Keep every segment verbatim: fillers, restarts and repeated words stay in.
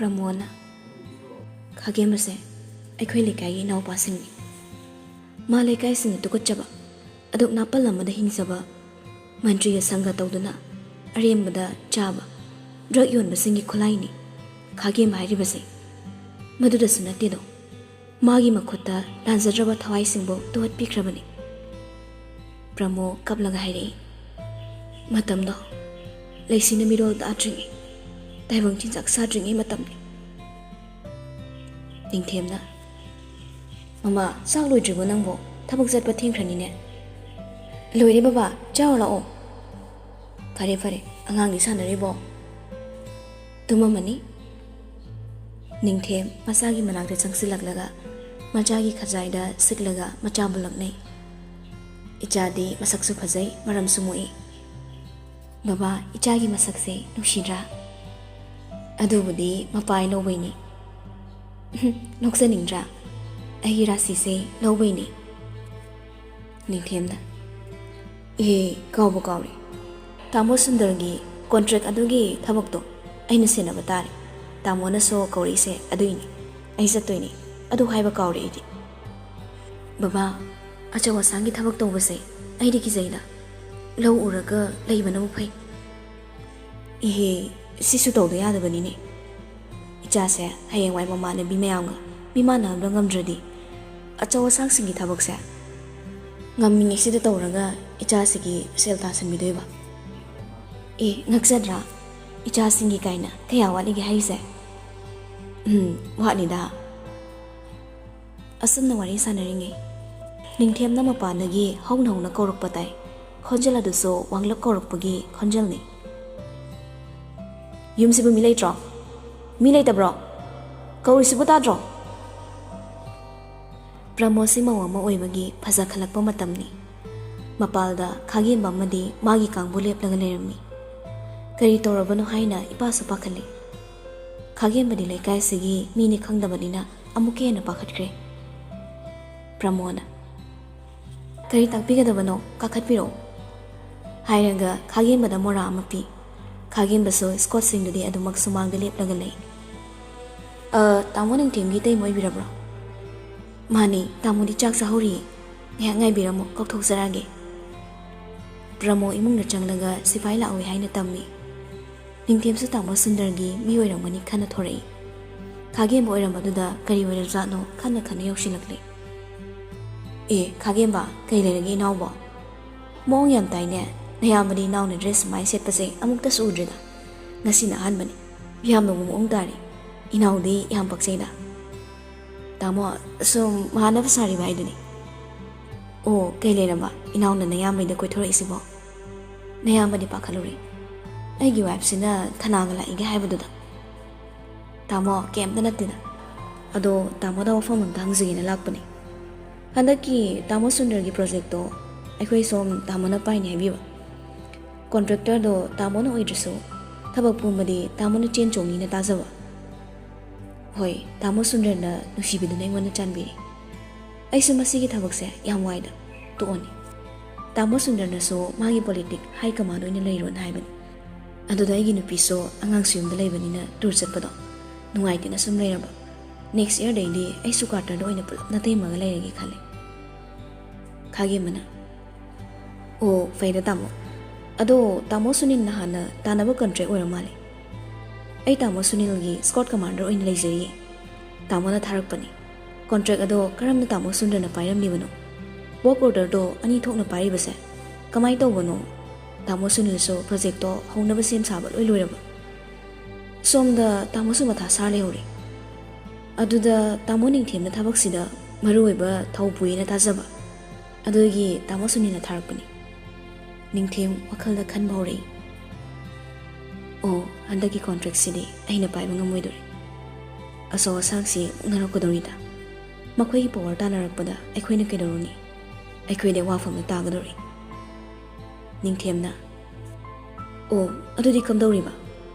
ꯄ꯭ꯔꯃꯣꯗꯅ, "ꯈꯥꯒꯦꯝꯕꯁꯦ ꯑꯩꯈꯣꯏ ꯂꯩꯀꯥꯏꯒꯤ ꯏꯅꯥꯎꯄꯥꯁꯤꯡꯅꯤ꯫ ꯃꯥ ꯂꯩꯀꯥꯏꯁꯤꯡꯅ ꯇꯨꯀꯠꯆꯕ, ꯑꯗꯨꯛ ꯅꯥꯄꯜ ꯑꯃꯗ ꯍꯤꯡꯖꯕ, ꯃꯟꯇ꯭ꯔꯤꯒ ꯁꯪꯒ ꯇꯧꯗꯨꯅ ꯑꯔꯦꯝꯕꯗ ꯆꯥꯕ, ꯗ꯭ꯔꯒ ꯌꯣꯟꯕꯁꯤꯡꯒꯤ ꯈꯨꯠꯂꯥꯏꯅꯤ ꯈꯥꯒꯦꯝꯕ ꯍꯥꯏꯔꯤꯕꯁꯦ꯫ ꯃꯗꯨꯗꯁꯨ ꯅꯠꯇꯦꯗꯣ, ꯃꯥꯒꯤ ꯃꯈꯨꯠꯇ ꯂꯥꯟꯖꯗ꯭ꯔꯕ ꯊꯋꯥꯏꯁꯤꯡꯕꯨ ꯇꯨꯍꯠꯄꯤꯈ꯭ꯔꯕꯅꯤ꯫" ꯄ꯭ꯔꯃꯣ ꯀꯞꯂꯒ ꯍꯥꯏꯔꯛꯏ, "ꯃꯇꯝꯗꯣ ꯂꯩꯁꯤꯅ ꯃꯤꯔꯣꯜ ꯇꯥꯗ꯭ꯔꯤꯉꯩ, ꯇꯥꯏꯕꯪ ꯆꯤꯟꯖꯥꯛ ꯆꯥꯗ꯭ꯔꯤꯉꯩ ꯃꯇꯝꯅꯤ꯫" ꯅꯤꯡꯊꯦꯝꯅ, "ꯃꯃꯥ, ꯆꯥꯛ ꯂꯣꯏꯗ꯭ꯔꯤꯕꯣ ꯅꯪꯕꯣ? ꯊꯕꯛ ꯆꯠꯄ ꯊꯦꯡꯈ꯭ꯔꯅꯤꯅꯦ꯫" "ꯂꯣꯏꯔꯦ ꯕꯕꯥ, ꯆꯥꯔꯨ ꯂꯥꯛꯑꯣ꯫" "ꯐꯔꯦ ꯐꯔꯦ, ꯑꯉꯥꯡꯗꯤ ꯁꯥꯟꯅꯔꯤꯕꯣ?" "ꯇꯨꯝꯃꯝꯃꯅꯤ꯫" ꯅꯤꯡꯊꯦꯝ ꯃꯆꯥꯒꯤ ꯃꯅꯥꯛꯇ ꯆꯪꯁꯤꯜꯂꯛꯂꯒ ꯃꯆꯥꯒꯤ ꯈꯖꯥꯏꯗ ꯁꯤꯛꯂꯒ ꯃꯆꯥꯕꯨ ꯂꯛꯅꯩ꯫ "ꯏꯆꯥꯗꯤ ꯃꯁꯛꯁꯨ ꯐꯖꯩ, ꯃꯔꯝꯁꯨ ꯃꯣꯛꯏ꯫" "ꯕꯕꯥ, ꯏꯆꯥꯒꯤ ꯃꯁꯛꯁꯦ ꯅꯨꯡꯁꯤꯗ꯭ꯔꯥ?" "ꯑꯗꯨꯕꯨꯗꯤ ꯃꯄꯥꯏ ꯂꯧꯕꯩꯅꯤ꯫" "ꯅꯣꯛꯆꯅꯤꯡꯗ꯭ꯔꯥ? ꯑꯩꯒꯤ ꯔꯥꯁꯤꯁꯦ ꯂꯧꯕꯩꯅꯤ꯫" ꯅꯤꯡꯊꯦꯝꯅ, "ꯑꯦ, ꯀꯥꯎꯕꯨ ꯀꯥꯎꯔꯦ꯫ ꯇꯥꯃꯣ ꯁꯨꯟꯗꯔꯒꯤ ꯀꯣꯟꯇ꯭ꯔꯦꯛ ꯑꯗꯨꯒꯤ ꯊꯕꯛꯇꯣ ꯑꯩꯅ ꯁꯦꯟꯅꯕ ꯇꯥꯔꯦ꯫ ꯇꯥꯃꯣꯅꯁꯨ ꯀꯧꯔꯛꯏꯁꯦ ꯑꯗꯨꯏꯅꯤ꯫ ꯑꯩ ꯆꯠꯇꯣꯏꯅꯤ꯫ ꯑꯗꯨ ꯍꯥꯏꯕ ꯀꯥꯎꯔꯦ ꯑꯩꯗꯤ꯫" "ꯕꯕꯥ, ꯑꯆꯧ ꯑꯁꯥꯡꯒꯤ ꯊꯕꯛ ꯇꯧꯕꯁꯦ ꯑꯩꯗꯤ ꯀꯤꯖꯩꯗ꯫ ꯂꯧ ꯎꯔꯒ ꯂꯩꯕꯅꯕꯨ ꯐꯩ꯫" "ꯏꯍꯦ, ꯁꯤꯁꯨ ꯇꯧꯗ ꯌꯥꯗꯕꯅꯤꯅꯦ꯫ ꯏꯆꯥꯁꯦ ꯍꯌꯦꯡꯋꯥꯏ ꯃꯃꯥꯟꯅꯕꯤ ꯃꯌꯥꯝꯒ ꯃꯤꯃꯥꯟꯅꯍꯟꯕ ꯉꯝꯗ꯭ꯔꯗꯤ ꯑꯆꯧ ꯑꯁꯥꯡꯁꯤꯡꯒꯤ ꯊꯕꯛꯁꯦ ꯉꯝꯃꯤꯉꯩꯁꯤꯗ ꯇꯧꯔꯒ ꯏꯆꯥꯁꯤꯒꯤ ꯁꯦꯜ ꯇꯥꯟꯁꯤꯟꯕꯤꯗꯣꯏꯕ꯫" "ꯑꯦ, ꯉꯛꯆꯗ꯭ꯔꯥ? ꯏꯆꯥꯁꯤꯡꯒꯤ ꯀꯥꯏꯅ ꯀꯌꯥ ꯋꯥꯠꯂꯤꯒꯦ ꯍꯥꯏꯁꯦ?" "ꯎꯝ, ꯋꯥꯠꯂꯤꯗ꯫" ꯑꯁꯨꯝꯅ ꯋꯥꯔꯤ ꯁꯥꯟꯅꯔꯤꯉꯩ, ꯅꯤꯡꯊꯦꯝꯅ ꯃꯄꯥꯟꯗꯒꯤ ꯍꯧꯅ ꯍꯧꯅ ꯀꯧꯔꯛꯄ ꯇꯥꯏ꯫ ꯈꯣꯟꯖꯦꯜ ꯑꯗꯨꯁꯨ ꯋꯥꯡꯂꯞ ꯀꯧꯔꯛꯄꯒꯤ ꯈꯣꯟꯖꯦꯜꯅꯤ꯫ "ꯌꯨꯝꯁꯤꯕꯨ ꯃꯤ ꯂꯩꯇ꯭ꯔꯣ? ꯃꯤ ꯂꯩꯇꯕ꯭ꯔꯣ? ꯀꯧꯔꯤꯁꯤꯕꯨ ꯇꯥꯗ꯭ꯔꯣ?" ꯄ꯭ꯔꯃꯣꯗꯁꯤ ꯃꯧ ꯑꯃ ꯑꯣꯏꯕꯒꯤ ꯐꯖꯈꯠꯂꯛꯄ ꯃꯇꯝꯅꯤ꯫ ꯃꯄꯥꯜꯗ ꯈꯥꯒꯦꯝꯕ ꯑꯃꯗꯤ ꯃꯥꯒꯤ ꯀꯥꯡꯕꯨ ꯂꯦꯞꯂꯒ ꯂꯩꯔꯝꯃꯤ꯫ ꯀꯔꯤ ꯇꯧꯔꯕꯅꯣ ꯍꯥꯏꯅ ꯏꯄꯥꯁꯨ ꯄꯥꯈꯠꯂꯤ꯫ ꯈꯥꯒꯦꯝꯕꯗꯤ ꯂꯩꯀꯥꯏꯁꯤꯒꯤ ꯃꯤꯅꯤ ꯈꯪꯗꯕꯅꯤꯅ ꯑꯃꯨꯛꯀ ꯍꯦꯟꯅ ꯄꯥꯈꯠꯈ꯭ꯔꯦ꯫ ꯄ꯭ꯔꯃꯣꯗꯅ, "ꯀꯔꯤ ꯇꯥꯛꯄꯤꯒꯗꯕꯅꯣ? ꯀꯥꯈꯠꯄꯤꯔꯛꯎ" ꯍꯥꯏꯔꯒ ꯈꯥꯒꯦꯝꯕꯗ ꯃꯣꯔꯥ ꯑꯃ ꯄꯤ꯫ ꯈꯥꯒꯦꯝꯕꯁꯨ ꯁ꯭ꯀꯣꯠꯁꯤꯡꯗꯨꯗꯤ ꯑꯗꯨꯃꯛ ꯁꯨꯃꯥꯡꯗ ꯂꯦꯞꯂꯒ ꯂꯩ꯫ "ꯑ, ꯇꯥꯃꯣ ꯅꯤꯡꯊꯦꯝꯒꯤ ꯏꯇꯩꯃ ꯑꯣꯏꯕꯤꯔꯕ꯭ꯔꯣ?" "ꯃꯥꯅꯤ, ꯇꯥꯃꯣꯗꯤ ꯆꯥꯛ ꯆꯥꯍꯧꯔꯤꯌꯦ꯫ ꯉꯥꯏꯍꯥꯛ ꯉꯥꯏꯕꯤꯔꯝꯃꯣ, ꯀꯧꯊꯣꯛꯆꯔꯛꯑꯒꯦ꯫" ꯄ꯭ꯔꯃꯣ ꯏꯃꯨꯡꯗ ꯆꯪꯂꯒ ꯁꯤꯐꯥꯏ ꯂꯥꯛꯎꯏ ꯍꯥꯏꯅ ꯇꯝꯃꯤ꯫ ꯅꯤꯡꯊꯦꯝꯁꯨ ꯇꯥꯃꯣ ꯁꯨꯟꯗꯔꯒꯤ ꯃꯤ ꯑꯣꯏꯔꯝꯒꯅꯤ ꯈꯟꯅ ꯊꯣꯔꯛꯏ꯫ ꯈꯥꯒꯦꯝꯕ ꯑꯣꯏꯔꯝꯕꯗꯨꯗ ꯀꯔꯤ ꯑꯣꯏꯔꯖꯥꯠꯅꯣ ꯈꯟꯅ ꯈꯟꯅ ꯌꯧꯁꯤꯜꯂꯛꯂꯦ꯫ "ꯑꯦ, ꯈꯥꯒꯦꯝꯕ, ꯀꯩ ꯂꯩꯔꯒꯦ ꯏꯅꯥꯎꯕꯣ? ꯃꯑꯣꯡ ꯌꯥꯝ ꯇꯥꯏꯅꯦ꯫ ꯅꯌꯥꯝꯕꯗꯤ ꯏꯅꯥꯎꯅ ꯗ꯭ꯔꯦꯁ ꯁꯨꯃꯥꯏꯅ ꯁꯦꯠꯄꯁꯦ ꯑꯃꯨꯛꯇꯁꯨ ꯎꯗ꯭ꯔꯤꯗ꯫ ꯉꯁꯤꯅ ꯑꯍꯥꯟꯕꯅꯤ꯫ ꯌꯥꯝꯅꯕꯨ ꯃꯑꯣꯡ ꯇꯥꯔꯤ꯫ ꯏꯅꯥꯎꯗꯤ ꯌꯥꯝ ꯄꯛꯆꯩꯗ꯫" "ꯇꯥꯃꯣ, ꯁꯨꯝ ꯃꯥꯟꯅꯕ ꯁꯥꯔꯤꯕ ꯍꯥꯏꯗꯨꯅꯤ꯫" "ꯑꯣ, ꯀꯩ ꯂꯩꯔꯝꯕ? ꯏꯅꯥꯎꯅ ꯅꯌꯥꯝꯕꯩꯗ ꯀꯣꯏꯊꯣꯔꯛꯏꯁꯤꯕꯣ?" "ꯅꯌꯥꯝꯕꯗꯤ ꯄꯥꯈꯠꯂꯨꯔꯦ꯫ ꯑꯩꯒꯤ ꯋꯥꯏꯐꯁꯤꯅ ꯊꯅꯥꯒ ꯂꯥꯛꯏꯒ ꯍꯥꯏꯕꯗꯨꯗ꯫" "ꯇꯥꯃꯣ, ꯀꯩꯝꯇ ꯅꯠꯇꯦꯗ꯫ ꯑꯗꯣ ꯇꯥꯃꯣꯗ ꯋꯥꯐꯝ ꯑꯝꯇ ꯍꯪꯖꯒꯦꯅ ꯂꯥꯛꯄꯅꯦ꯫ ꯍꯟꯗꯛꯀꯤ ꯇꯥꯃꯣ ꯁꯨꯟꯗꯔꯒꯤ ꯄ꯭ꯔꯣꯖꯦꯛꯇꯣ ꯑꯩꯈꯣꯏ ꯁꯣꯝ ꯇꯥꯃꯣꯅ ꯄꯥꯏꯅꯤ ꯍꯥꯏꯕꯤꯕ꯫ ꯀꯣꯟꯇ꯭ꯔꯦꯛꯇꯔꯗꯣ ꯇꯥꯃꯣꯅ ꯑꯣꯏꯗ꯭ꯔꯁꯨ ꯊꯕꯛ ꯄꯨꯝꯕꯗꯤ ꯇꯥꯃꯣꯅ ꯆꯦꯟ ꯆꯣꯡꯅꯤꯅ ꯇꯥꯖꯕ꯫ ꯍꯣꯏ, ꯇꯥꯃꯣ ꯁꯨꯟꯗꯔꯅ ꯅꯨꯡꯁꯤꯕꯤꯗꯨꯅ ꯑꯩꯉꯣꯟꯗ ꯆꯥꯟꯕꯤꯔꯤ꯫ ꯑꯩꯁꯨ ꯃꯁꯤꯒꯤ ꯊꯕꯛꯁꯦ ꯌꯥꯝ ꯋꯥꯏꯗ, ꯇꯣꯛꯑꯅꯤ꯫ ꯇꯥꯃꯣ ꯁꯨꯟꯗꯔꯅꯁꯨ ꯃꯥꯒꯤ ꯄꯣꯂꯤꯇꯤꯛ ꯍꯥꯏ ꯀꯃꯥꯟ ꯑꯣꯏꯅ ꯂꯩꯔꯣꯅ ꯍꯥꯏꯕꯅꯤ꯫ ꯑꯗꯨꯗ ꯑꯩꯒꯤ ꯅꯨꯄꯤꯁꯨ ꯑꯉꯥꯡꯁꯨ ꯌꯨꯝꯗ ꯂꯩꯕꯅꯤꯅ ꯇꯨꯔ ꯆꯠꯄꯗꯣ ꯅꯨꯡꯉꯥꯏꯇꯦꯅ ꯁꯨꯝ ꯂꯩꯔꯕ꯫ ꯅꯦꯛꯁ ꯏꯌꯔꯗꯩꯗꯤ ꯑꯩꯁꯨ ꯀ꯭ꯋꯥꯇꯔꯗ ꯑꯣꯏꯅ ꯄꯨꯂꯞ ꯅꯥꯇꯩꯃꯒ ꯂꯩꯔꯒꯦ ꯈꯜꯂꯦ꯫" ꯈꯥꯒꯦꯝꯕꯅ, "ꯑꯣ, ꯐꯩꯗ ꯇꯥꯃꯣ꯫ ꯑꯗꯣ ꯇꯥꯃꯣ ꯁꯨꯅꯤꯜꯅ ꯍꯥꯟꯅ ꯇꯥꯟꯅꯕ ꯀꯟꯇ꯭ꯔꯦꯛ ꯑꯣꯏꯔ ꯃꯥꯜꯂꯦ꯫ ꯑꯩ ꯇꯥꯃꯣ ꯁꯨꯅꯤꯜꯒꯤ ꯁ꯭ꯀꯣꯠ ꯀꯃꯥꯟꯗꯔ ꯑꯣꯏꯅ ꯂꯩꯖꯔꯤꯌꯦ꯫ ꯇꯥꯃꯣꯅ ꯊꯥꯔꯛꯄꯅꯤ꯫ ꯀꯣꯟꯇ꯭ꯔꯦꯛ ꯑꯗꯣ ꯀꯔꯝꯅ ꯇꯥꯃꯣ ꯁꯨꯟꯗꯔꯅ ꯄꯥꯏꯔꯝꯂꯤꯕꯅꯣ? ꯋꯥꯔꯛ ꯑꯣꯔꯗꯔꯗꯣ ꯑꯅꯤ ꯊꯣꯛꯅ ꯄꯥꯏꯔꯤꯕꯁꯦ ꯀꯃꯥꯏ ꯇꯧꯕꯅꯣ? ꯇꯥꯃꯣ ꯁꯨꯅꯤꯜꯁꯨ ꯄ꯭ꯔꯣꯖꯦꯛꯇꯣ ꯍꯧꯅꯕ ꯁꯦꯝ ꯁꯥꯕ ꯂꯣꯏ ꯂꯣꯏꯔꯕ꯫ ꯁꯣꯝꯗ ꯇꯥꯃꯣꯁꯨ ꯃꯊꯥ ꯁꯥꯔ ꯂꯩꯍꯧꯔꯦ꯫ ꯑꯗꯨꯗ ꯇꯥꯃꯣ ꯅꯤꯡꯊꯦꯝꯅ ꯊꯕꯛꯁꯤꯗ ꯃꯔꯨ ꯑꯣꯏꯕ ꯊꯧ ꯄꯨꯏꯅ ꯇꯥꯖꯕ꯫ ꯑꯗꯨꯒꯤ ꯇꯥꯃꯣ ꯁꯨꯅꯤꯜꯅ ꯊꯥꯔꯛꯄꯅꯤ꯫" ꯅꯤꯡꯊꯦꯝ ꯋꯥꯈꯜꯗ ꯈꯟꯕ ꯍꯧꯔꯛꯏ꯫ "ꯑꯣ, ꯍꯟꯗꯛꯀꯤ ꯀꯣꯟꯇ꯭ꯔꯦꯛꯁꯤꯗꯤ ꯑꯩꯅ ꯄꯥꯏꯕ ꯉꯝꯃꯣꯏꯗꯣꯔꯤ꯫ ꯑꯆꯧ ꯑꯁꯥꯡꯁꯤ ꯃꯨꯛꯅꯔꯛꯀꯗꯧꯔꯤꯗ꯫ ꯃꯈꯣꯏꯒꯤ ꯄꯋꯥꯔ ꯇꯥꯟꯅꯔꯛꯄꯗ ꯑꯩꯈꯣꯏꯅ ꯀꯩꯗꯧꯔꯨꯅꯤ? ꯑꯩꯈꯣꯏꯗꯤ ꯑꯋꯥꯐꯝꯗ ꯇꯥꯒꯗꯧꯔꯤ꯫" ꯅꯤꯡꯊꯦꯝꯅ, "ꯑꯣ, ꯑꯗꯨꯗꯤ ꯀꯝꯗꯧꯔꯤꯕ?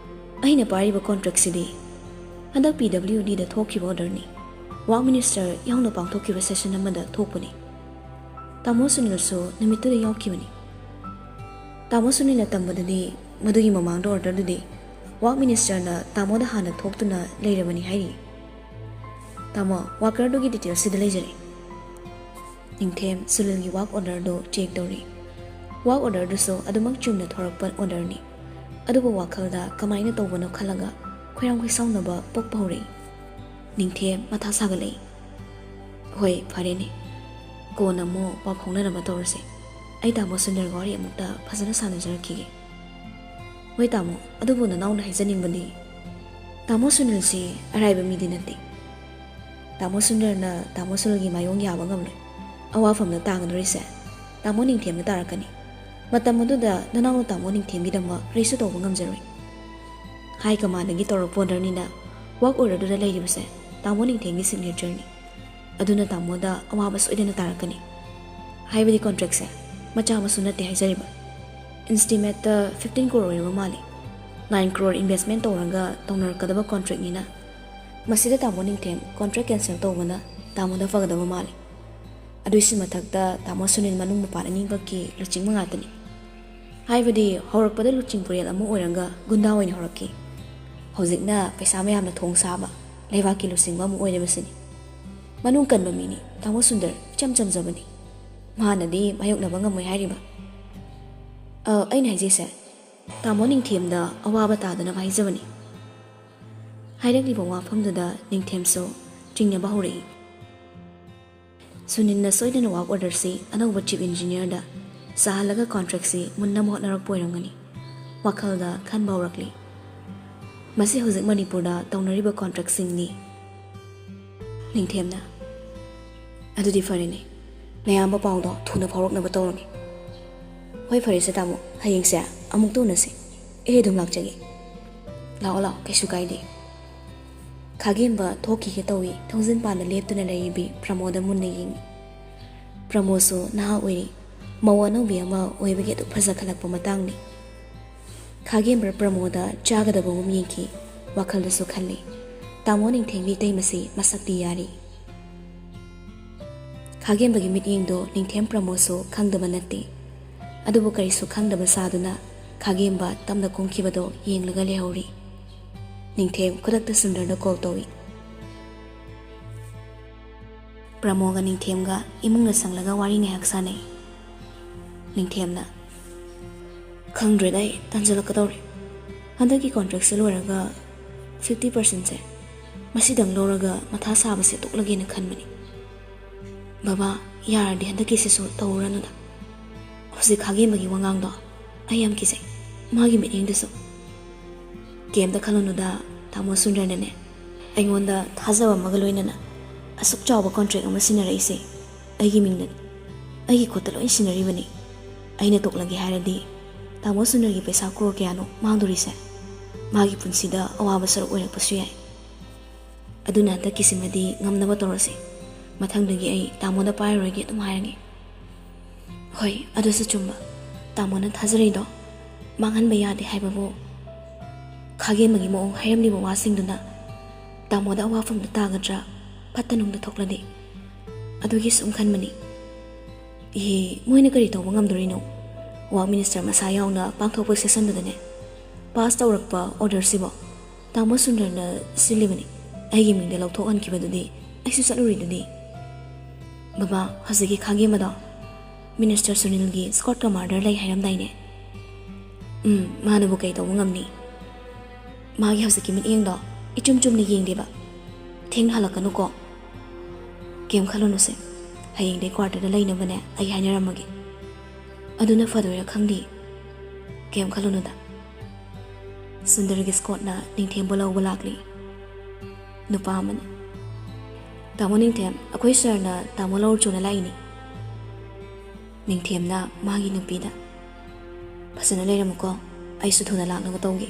ꯑꯩꯅ ꯄꯥꯏꯔꯤꯕ ꯀꯣꯟꯇ꯭ꯔꯦꯛꯁꯤꯗꯤ ꯍꯟꯗꯛ ꯄꯤ ꯗꯕ꯭ꯂꯤꯎ ꯗꯤꯗ ꯊꯣꯛꯈꯤꯕ ꯑꯣꯔꯗꯔꯅꯤ꯫ ꯋꯥꯔꯛ ꯃꯤꯅꯤꯁꯇꯔ ꯌꯥꯎꯅ ꯄꯥꯡꯊꯣꯛꯈꯤꯕ ꯁꯦꯁꯟ ꯑꯃꯗ ꯊꯣꯛꯄꯅꯤ꯫" ꯇꯥꯃꯣ ꯁꯨꯅꯤꯜꯁꯨ ꯅꯨꯃꯤꯠꯇꯨꯗ ꯌꯥꯎꯈꯤꯕꯅꯤ꯫ ꯇꯥꯃꯣ ꯁꯨꯅꯤꯜꯅ ꯇꯝꯕꯗꯗꯤ ꯃꯗꯨꯒꯤ ꯃꯃꯥꯡꯗ ꯑꯣꯔꯗꯔꯗꯨꯗꯤ ꯋꯥꯔꯛ ꯃꯤꯅꯤꯁꯇꯔꯅ ꯇꯥꯃꯣꯗ ꯍꯥꯟꯅ ꯊꯣꯛꯇꯨꯅ ꯂꯩꯔꯕꯅꯤ ꯍꯥꯏꯔꯤ꯫ ꯇꯥꯃꯣ, ꯋꯥꯀꯔꯗꯨꯒꯤ ꯗꯤꯇꯦꯜꯁ ꯁꯤꯗ ꯂꯩꯖꯔꯦ꯫ ꯅꯤꯡꯊꯦꯝ ꯁꯨꯅꯤꯜꯒꯤ ꯋꯥꯔꯛ ꯑꯣꯔꯗꯔꯗꯨ ꯆꯦꯛ ꯇꯧꯔꯤ꯫ ꯋꯥꯔꯛ ꯑꯣꯔꯗꯔꯗꯨꯁꯨ ꯑꯗꯨꯃꯛ ꯆꯨꯝꯅ ꯊꯣꯔꯛꯄ ꯑꯣꯔꯗꯔꯅꯤ꯫ ꯑꯗꯨꯕꯨ ꯋꯥꯈꯜꯗ ꯀꯃꯥꯏꯅ ꯇꯧꯕꯅꯣ ꯈꯜꯂꯒ ꯈꯣꯏꯔꯥꯡ ꯈꯣꯏꯁꯥꯎꯅꯕ ꯄꯣꯛꯄ ꯍꯧꯔꯛꯏ꯫ ꯅꯤꯡꯊꯦꯝ ꯃꯊꯥ ꯁꯥꯒꯠꯂꯛꯏ꯫ "ꯍꯣꯏ, ꯐꯔꯦꯅꯦ꯫ ꯀꯣꯟꯅ ꯑꯃꯨꯛ ꯄꯥꯎ ꯐꯥꯎꯅꯅꯕ ꯇꯧꯔꯁꯦ꯫ ꯑꯩ ꯇꯥꯃꯣ ꯁꯨꯟꯗꯔꯒ ꯋꯥꯔꯤ ꯑꯃꯨꯛꯇ ꯐꯖꯅ ꯁꯥꯟꯅꯖꯔꯛꯈꯤꯒꯦ꯫" "ꯍꯣꯏ ꯇꯥꯃꯣ, ꯑꯗꯨꯕꯨ ꯅꯅꯥꯎꯅ ꯍꯥꯏꯖꯅꯤꯡꯕꯗꯤ, ꯇꯥꯃꯣ ꯁꯨꯅꯤꯜꯁꯤ ꯑꯔꯥꯏꯕ ꯃꯤꯗꯤ ꯅꯠꯇꯦ꯫ ꯇꯥꯃꯣ ꯁꯨꯟꯗꯔꯅ ꯇꯥꯃꯣ ꯁꯨꯅꯤꯜꯒꯤ ꯃꯥꯌꯣꯡ ꯌꯥꯕ ꯉꯝꯂꯣꯏ꯫ ꯑꯋꯥꯐꯝꯗ ꯇꯥꯒꯗꯧꯔꯤꯁꯦ ꯇꯥꯃꯣ ꯅꯤꯡꯊꯦꯝꯅ ꯇꯥꯔꯛꯀꯅꯤ꯫ ꯃꯇꯝ ꯑꯗꯨꯗ ꯅꯅꯥꯎꯅ ꯇꯥꯃꯣ ꯅꯤꯡꯊꯦꯝꯒꯤꯗꯃꯛ ꯀꯔꯤꯁꯨ ꯇꯧꯕ ꯉꯝꯖꯔꯣꯏ꯫ ꯍꯥꯏ ꯀꯃꯥꯟꯗꯒꯤ ꯇꯧꯔꯛꯄ ꯑꯣꯔꯗꯔꯅꯤꯅ ꯋꯥꯔꯛ ꯑꯣꯔꯗꯔꯗꯨꯗ ꯂꯩꯔꯤꯕꯁꯦ ꯇꯥꯃꯣ ꯅꯤꯡꯊꯦꯝꯒꯤ ꯁꯤꯒꯅꯦꯆꯔꯅꯤ꯫ ꯑꯗꯨꯅ ꯇꯥꯃꯣꯗ ꯑꯋꯥꯕ ꯁꯣꯏꯗꯅ ꯇꯥꯔꯛꯀꯅꯤ꯫ ꯍꯥꯏꯕꯗꯤ ꯀꯣꯟꯇ꯭ꯔꯦꯛꯁꯦ ꯃꯆꯥ ꯃꯁꯨ ꯅꯠꯇꯦ ꯍꯥꯏꯖꯔꯤꯕ꯫ ꯏꯟꯁꯇꯤꯃꯦꯠꯇ ꯐꯤꯐꯇꯤꯟ ꯀ꯭ꯔꯣꯔ ꯑꯣꯏꯔꯕ ꯃꯥꯜꯂꯤ꯫ ꯅꯥꯏꯟ ꯀ꯭ꯔꯣꯔ ꯏꯟꯚꯦꯁꯃꯦꯟ ꯇꯧꯔꯒ ꯇꯧꯅꯔꯛꯀꯗꯕ ꯀꯣꯟꯇ꯭ꯔꯦꯛꯅꯤꯅ ꯃꯁꯤꯗ ꯇꯥꯃꯣ ꯅꯤꯡꯊꯦꯝ ꯀꯣꯟꯇ꯭ꯔꯦꯛ ꯀꯦꯟꯁꯦꯜ ꯇꯧꯕꯅ ꯇꯥꯃꯣꯗ ꯐꯒꯗꯕ ꯃꯥꯜꯂꯤ꯫ ꯑꯗꯨꯏꯁꯨ ꯃꯊꯛꯇ ꯇꯥꯃꯣ ꯁꯨꯅꯤꯜ ꯃꯅꯨꯡ ꯃꯄꯥꯟ ꯑꯅꯤꯃꯛꯀꯤ ꯂꯨꯆꯤꯡꯕ ꯉꯥꯛꯇꯅꯤ꯫ ꯍꯥꯏꯕꯗꯤ ꯍꯧꯔꯛꯄꯗ ꯂꯨꯆꯤꯡ ꯄꯨꯔꯦꯜ ꯑꯃ ꯑꯣꯏꯔꯒ ꯒꯨꯟꯗꯥ ꯑꯣꯏꯅ ꯍꯧꯔꯛꯈꯤ꯫ ꯍꯧꯖꯤꯛꯅ ꯄꯩꯁꯥ ꯃꯌꯥꯝꯅ ꯊꯣꯡ ꯁꯥꯕ ꯂꯩꯕꯥꯛꯀꯤ ꯂꯨꯆꯤꯡꯕ ꯑꯃ ꯑꯣꯏꯔꯤꯕꯁꯤꯅꯤ꯫ ꯃꯅꯨꯡ ꯀꯟꯕ ꯃꯤꯅꯤ ꯇꯥꯃꯣ ꯁꯨꯟꯗꯔ, ꯏꯆꯝ ꯆꯝꯖꯕꯅꯤ꯫ ꯃꯍꯥꯛꯅꯗꯤ ꯃꯥꯌꯣꯛꯅꯕ ꯉꯝꯃꯣꯏ ꯍꯥꯏꯔꯤꯕ꯫ ꯑ, ꯑꯩꯅ ꯍꯥꯏꯖꯩꯁꯦ, ꯇꯥꯃꯣ ꯅꯤꯡꯊꯦꯝꯗ ꯑꯋꯥꯕ ꯇꯥꯗꯅꯕ ꯍꯥꯏꯖꯕꯅꯤ꯫" ꯍꯥꯏꯔꯛꯂꯤꯕ ꯋꯥꯐꯝꯗꯨꯗ ꯅꯤꯡꯊꯦꯝꯁꯨ ꯆꯤꯡꯅꯕ ꯍꯧꯔꯛꯏ꯫ ꯁꯨꯅꯤꯜꯅ ꯁꯣꯏꯗꯅ ꯋꯥꯔꯛ ꯑꯣꯔꯗꯔꯁꯤ ꯑꯅꯧꯕ ꯆꯤꯐ ꯏꯟꯖꯤꯅꯤꯌꯔꯗ ꯁꯥꯍꯜꯂꯒ ꯀꯣꯟꯇ꯭ꯔꯦꯛꯁꯤ ꯃꯨꯟꯅꯕ ꯍꯣꯠꯅꯔꯛꯄ ꯑꯣꯏꯔꯝꯒꯅꯤ꯫ ꯋꯥꯈꯜꯗ ꯈꯟꯕ ꯍꯧꯔꯛꯂꯤ꯫ ꯃꯁꯤ ꯍꯧꯖꯤꯛ ꯃꯅꯤꯄꯨꯔꯗ ꯇꯧꯅꯔꯤꯕ ꯀꯣꯟꯇ꯭ꯔꯦꯛꯁꯤꯡꯅꯤ꯫ ꯅꯤꯡꯊꯦꯝꯅ, "ꯑꯗꯨꯗꯤ ꯐꯔꯦꯅꯦ, ꯅꯌꯥꯝꯕ ꯄꯥꯎꯗꯣ ꯊꯨꯅ ꯐꯥꯎꯔꯛꯅꯕ ꯇꯧꯔꯒꯦ꯫" "ꯍꯣꯏ, ꯐꯔꯦꯁꯦ ꯇꯥꯃꯣ, ꯍꯌꯦꯡꯁꯦ ꯑꯃꯨꯛꯇ ꯎꯅꯁꯦ꯫ ꯑꯩ ꯑꯗꯨꯝ ꯂꯥꯛꯆꯒꯦ꯫" "ꯂꯥꯛꯑꯣ, ꯂꯥꯛꯑꯣ, ꯀꯩꯁꯨ ꯀꯥꯏꯗꯦ꯫" ꯈꯥꯒꯦꯝꯕ ꯊꯣꯛꯈꯤꯒꯦ ꯇꯧꯏ꯫ ꯊꯣꯡꯖꯤꯟ ꯄꯥꯟꯗ ꯂꯦꯞꯇꯨꯅ ꯂꯩꯔꯤꯕꯤ ꯄ꯭ꯔꯃꯣꯗ ꯃꯨꯟꯅ ꯌꯦꯡꯏ꯫ ꯄ꯭ꯔꯃꯣꯗꯁꯨ ꯅꯍꯥ ꯑꯣꯏꯔꯤ꯫ ꯃꯧ ꯑꯅꯧꯕꯤ ꯑꯃ ꯑꯣꯏꯕꯒꯤ ꯑꯗꯨꯛ ꯐꯖꯈꯠꯂꯛꯄ ꯃꯇꯥꯡꯅꯤ꯫ ꯈꯥꯒꯦꯝꯕ ꯄ꯭ꯔꯃꯣꯗ ꯆꯥꯒꯗꯕꯒꯨꯝ ꯌꯦꯡꯈꯤ꯫ ꯋꯥꯈꯜꯗꯁꯨ ꯈꯜꯂꯤ, "ꯇꯥꯃꯣ ꯅꯤꯡꯊꯦꯝꯒꯤ ꯏꯇꯩꯃꯁꯤ ꯃꯁꯛꯇꯤ ꯌꯥꯔꯤ꯫" ꯈꯥꯒꯦꯝꯕꯒꯤ ꯃꯤꯠꯌꯦꯡꯗꯣ ꯅꯤꯡꯊꯦꯝ ꯄ꯭ꯔꯃꯣꯗꯁꯨ ꯈꯪꯗꯕ ꯅꯠꯇꯦ꯫ ꯑꯗꯨꯕꯨ ꯀꯔꯤꯁꯨ ꯈꯪꯗꯕ ꯁꯥꯗꯨꯅ ꯈꯥꯒꯦꯝꯕ ꯇꯝꯅ ꯀꯨꯝꯈꯤꯕꯗꯣ ꯌꯦꯡꯂꯒ ꯂꯩꯍꯧꯔꯤ꯫ ꯅꯤꯡꯊꯦꯝ ꯈꯨꯗꯛꯇ ꯁꯨꯟꯗꯔꯗ ꯀꯣꯜ ꯇꯧꯏ꯫ ꯄ꯭ꯔꯃꯣꯒ ꯅꯤꯡꯊꯦꯝꯒ ꯏꯃꯨꯡꯗ ꯆꯪꯂꯒ ꯋꯥꯔꯤ ꯉꯥꯏꯍꯥꯛ ꯁꯥꯟꯅꯩ꯫ ꯅꯤꯡꯊꯦꯝꯅ, "ꯈꯪꯗ꯭ꯔꯦꯗ, ꯑꯩ ꯇꯟꯖꯜꯂꯛꯀꯗꯧꯔꯦ꯫ ꯍꯟꯗꯛꯀꯤ ꯀꯣꯟꯇ꯭ꯔꯦꯛꯁꯦ ꯂꯣꯏꯔꯒ ꯐꯤꯐꯇꯤ ꯄꯥꯔꯁꯦꯟꯁꯦ ꯃꯁꯤꯗꯪ ꯂꯧꯔꯒ ꯃꯊꯥ ꯁꯥꯕꯁꯦ ꯇꯣꯛꯂꯒꯦꯅ ꯈꯟꯕꯅꯤ꯫ ꯕꯕꯥ, ꯌꯥꯔꯗꯤ ꯍꯟꯗꯛꯀꯤꯁꯤꯁꯨ ꯇꯧꯔꯨꯔꯅꯨꯗ꯫ ꯍꯧꯖꯤꯛ ꯈꯥꯒꯦꯝꯕꯒꯤ ꯋꯥꯉꯥꯡꯗꯣ ꯑꯩ ꯌꯥꯝ ꯀꯤꯖꯩ꯫ ꯃꯥꯒꯤ ꯃꯤꯠꯌꯦꯡꯗꯨꯁꯨ꯫ ꯀꯩꯝꯇ ꯈꯜꯂꯨꯅꯨꯗ, ꯇꯥꯃꯣ ꯁꯨꯟꯗꯔꯅꯅꯦ ꯑꯩꯉꯣꯟꯗ ꯊꯥꯖꯕ ꯑꯃꯒ ꯂꯣꯏꯅꯅ ꯑꯁꯨꯛ ꯆꯥꯎꯕ ꯀꯣꯟꯇ꯭ꯔꯦꯛ ꯑꯃ ꯁꯤꯟꯅꯔꯛꯏꯁꯦ ꯑꯩꯒꯤ ꯃꯤꯡꯗꯅꯤ꯫ ꯑꯩꯒꯤ ꯈꯨꯠꯇ ꯂꯣꯏ ꯁꯤꯟꯅꯔꯤꯕꯅꯤ꯫ ꯑꯩꯅ ꯇꯣꯛꯂꯒꯦ ꯍꯥꯏꯔꯗꯤ ꯇꯥꯃꯣ ꯁꯨꯟꯗꯔꯒꯤ ꯄꯩꯁꯥ ꯀ꯭ꯔꯣꯔ ꯀꯌꯥꯅꯣ ꯃꯥꯡꯗꯣꯔꯤꯁꯦ? ꯃꯥꯒꯤ ꯄꯨꯟꯁꯤꯗ ꯑꯋꯥꯕ ꯁꯔꯨꯛ ꯑꯣꯏꯔꯛꯄꯁꯨ ꯌꯥꯏ꯫ ꯑꯗꯨꯅ ꯍꯟꯗꯛꯀꯤꯁꯤꯃꯗꯤ ꯉꯝꯅꯕ ꯇꯧꯔꯁꯤ꯫ ꯃꯊꯪꯗꯒꯤ ꯑꯩ ꯇꯥꯃꯣꯗ ꯄꯥꯏꯔꯔꯣꯏꯒꯦ ꯑꯗꯨꯝ ꯍꯥꯏꯔꯒꯦ꯫" "ꯍꯣꯏ, ꯑꯗꯨꯁꯨ ꯆꯨꯝꯕ꯫ ꯇꯥꯃꯣꯅ ꯊꯥꯖꯔꯤꯗꯣ ꯃꯥꯡꯍꯟꯕ ꯌꯥꯗꯦ ꯍꯥꯏꯕꯕꯨ, ꯈꯥꯒꯦꯝꯕꯒꯤ ꯃꯑꯣꯡ ꯍꯥꯏꯔꯝꯂꯤꯕ ꯋꯥꯁꯤꯡꯗꯨꯅ ꯇꯥꯃꯣꯗ ꯑꯋꯥꯐꯝꯗ ꯇꯥꯒꯗ꯭ꯔꯥ, ꯐꯠꯇ ꯅꯨꯡꯗ ꯊꯣꯛꯂꯗꯤ? ꯑꯗꯨꯒꯤ ꯁꯨꯝ ꯈꯟꯕꯅꯤ꯫" "ꯏꯍꯦ, ꯃꯣꯏꯅ ꯀꯔꯤ ꯇꯧꯕ ꯉꯝꯗꯣꯔꯤꯅꯣ? ꯋꯥꯛ ꯃꯤꯅꯤꯁꯇꯔ ꯃꯁꯥ ꯌꯥꯎꯅ ꯄꯥꯡꯊꯣꯛꯄ ꯁꯦꯁꯟꯗꯨꯗꯅꯦ ꯄꯥꯁ ꯇꯧꯔꯛꯄ ꯑꯣꯔꯗꯔꯁꯤꯕꯣ ꯇꯥꯃꯣ ꯁꯨꯟꯗꯔꯅ ꯁꯤꯜꯂꯤꯕꯅꯤ꯫ ꯑꯩꯒꯤ ꯃꯤꯡꯗ ꯂꯧꯊꯣꯛꯍꯟꯈꯤꯕꯗꯨꯗꯤ ꯑꯩꯁꯨ ꯆꯠꯂꯨꯔꯤꯗꯨꯗꯤ꯫" "ꯕꯕꯥ, ꯍꯧꯖꯤꯛꯀꯤ ꯈꯥꯒꯦꯝꯕꯗꯣ ꯃꯤꯅꯤꯁꯇꯔ ꯁꯨꯅꯤꯜꯒꯤ ꯁ꯭ꯀꯣꯠ ꯀꯃꯥꯟꯗꯔ ꯂꯩ ꯍꯥꯏꯔꯝꯗꯥꯏꯅꯦ?" "ꯎꯝ, ꯃꯥꯅꯕꯨ ꯀꯩ ꯇꯧꯕ ꯉꯝꯅꯤ? ꯃꯥꯒꯤ ꯍꯧꯖꯤꯛꯀꯤ ꯃꯤꯠꯌꯦꯡꯗꯣ ꯏꯆꯨꯝ ꯆꯨꯝꯅ ꯌꯦꯡꯗꯦꯕ꯫ ꯊꯦꯡꯅ ꯍꯜꯂꯛꯀꯅꯨꯀꯣ꯫" "ꯀꯩꯝ ꯈꯜꯂꯨꯅꯨꯁꯦ, ꯍꯌꯦꯡꯗꯩ ꯀ꯭ꯋꯥꯔꯇꯔꯗ ꯂꯩꯅꯕꯅꯦ ꯑꯩ ꯍꯥꯏꯅꯔꯝꯃꯒꯦ꯫ ꯑꯗꯨꯅ ꯐꯗꯣꯏꯔꯥ ꯈꯪꯗꯦ꯫ ꯀꯩꯝ ꯈꯜꯂꯨꯅꯨꯗ꯫" ꯁꯨꯟꯗꯔꯒꯤ ꯁ꯭ꯀꯣꯠꯅ ꯅꯤꯡꯊꯦꯝꯕꯨ ꯂꯧꯕ ꯂꯥꯛꯂꯤ꯫ ꯅꯨꯄꯥ ꯑꯃꯅ, "ꯇꯥꯃꯣ ꯅꯤꯡꯊꯦꯝ, ꯑꯩꯈꯣꯏ ꯁꯔꯅ ꯇꯥꯃꯣ ꯂꯧꯔꯨ ꯆꯣꯅ ꯂꯥꯛꯏꯅꯤ꯫" ꯅꯤꯡꯊꯦꯝꯅ ꯃꯥꯒꯤ ꯅꯨꯄꯤꯗ, "ꯐꯖꯅ ꯂꯩꯔꯝꯃꯨꯀꯣ, ꯑꯩꯁꯨ ꯊꯨꯅ ꯂꯥꯛꯅꯕ ꯇꯧꯒꯦ꯫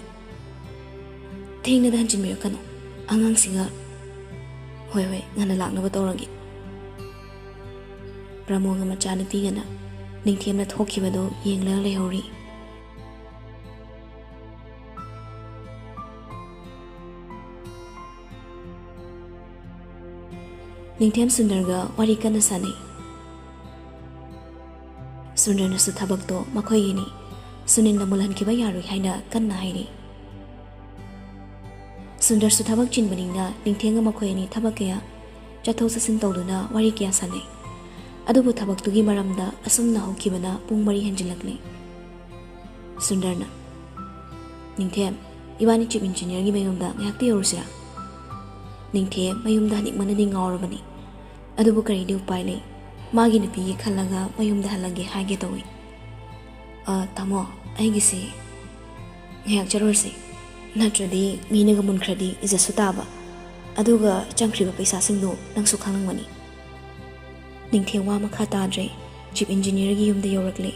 ꯊꯦꯡꯅꯗ ꯍꯟꯖꯤꯟꯕꯤꯔꯛꯀꯅꯨ ꯑꯉꯥꯡꯁꯤꯒ꯫" "ꯍꯣꯏ, ꯍꯣꯏ, ꯉꯟꯅ ꯂꯥꯛꯅꯕ ꯇꯧꯔꯒꯦ꯫" ꯄ꯭ꯔꯃꯣꯒ ꯃꯆꯥꯅꯨꯄꯤꯒꯅ ꯅꯤꯡꯊꯦꯝꯅ ꯊꯣꯛꯈꯤꯕꯗꯨ ꯌꯦꯡꯂꯒ ꯂꯩꯍꯧꯔꯤ꯫ ꯅꯤꯡꯊꯦꯝ ꯁꯨꯟꯗꯔꯒ ꯋꯥꯔꯤ ꯀꯟꯅ ꯁꯥꯟꯅꯩ꯫ ꯁꯨꯟꯗꯔꯅꯁꯨ ꯊꯕꯛꯇꯣ ꯃꯈꯣꯏꯒꯤꯅꯤ, ꯁꯨꯅꯤꯜꯅ ꯃꯨꯜꯍꯟꯈꯤꯕ ꯌꯥꯔꯣꯏ ꯍꯥꯏꯅ ꯀꯟꯅ ꯍꯥꯏꯔꯤ꯫ ꯁꯨꯟꯗꯔꯁꯨ ꯊꯕꯛ ꯆꯤꯟꯕꯅꯤꯅ ꯅꯤꯡꯊꯦꯝꯒ ꯃꯈꯣꯏ ꯑꯅꯤ ꯊꯕꯛ ꯀꯌꯥ ꯆꯠꯊꯣꯛ ꯆꯠꯁꯤꯟ ꯇꯧꯗꯨꯅ ꯋꯥꯔꯤ ꯀꯌꯥ ꯁꯥꯟꯅꯩ꯫ ꯑꯗꯨꯕꯨ ꯊꯕꯛꯇꯨꯒꯤ ꯃꯔꯝꯗ ꯑꯁꯨꯝꯅ ꯍꯧꯈꯤꯕꯅ ꯄꯨꯡ ꯃꯔꯤ ꯍꯦꯟꯖꯤꯜꯂꯛꯂꯦ꯫ ꯁꯨꯟꯗꯔꯅ, "ꯅꯤꯡꯊꯦꯝ, ꯏꯕꯥꯅꯤ ꯆꯤꯐ ꯏꯟꯖꯤꯅꯤꯌꯔꯒꯤ ꯃꯌꯨꯝꯗ ꯉꯥꯏꯍꯥꯛꯇ ꯌꯧꯔꯨꯁꯤꯔꯥ?" ꯅꯤꯡꯊꯦꯝ ꯃꯌꯨꯝꯗ ꯍꯟꯅꯤꯡꯕꯅꯗꯤ ꯉꯥꯎꯔꯕꯅꯤ꯫ ꯑꯗꯨꯕꯨ ꯀꯔꯤꯗꯤ ꯎꯄꯥꯏ ꯂꯩ? ꯃꯥꯒꯤ ꯅꯨꯄꯤꯒꯤ ꯈꯜꯂꯒ ꯃꯌꯨꯝꯗ ꯍꯜꯂꯒꯦ ꯍꯥꯏꯒꯦ ꯇꯧꯏ꯫ "ꯑ, ꯇꯥꯃꯣ, ꯑꯩꯒꯤꯁꯤ ꯉꯥꯏꯍꯥꯛ ꯆꯠꯂꯨꯔꯁꯤ꯫ ꯅꯠꯇ꯭ꯔꯗꯤ ꯃꯤꯅꯒ ꯃꯨꯟꯈ꯭ꯔꯗꯤ ꯏꯖꯠꯁꯨ ꯇꯥꯕ꯫ ꯑꯗꯨꯒ ꯆꯪꯈ꯭ꯔꯤꯕ ꯄꯩꯁꯥꯁꯤꯡꯗꯣ ꯅꯪꯁꯨ ꯈꯪꯂꯝꯒꯅꯤ꯫" ꯅꯤꯡꯊꯦꯝ ꯋꯥ ꯃꯈꯥ ꯇꯥꯗ꯭ꯔꯦ꯫ ꯆꯤꯐ ꯏꯟꯖꯤꯅꯤꯌꯔꯒꯤ ꯌꯨꯝꯗ ꯌꯧꯔꯛꯂꯦ꯫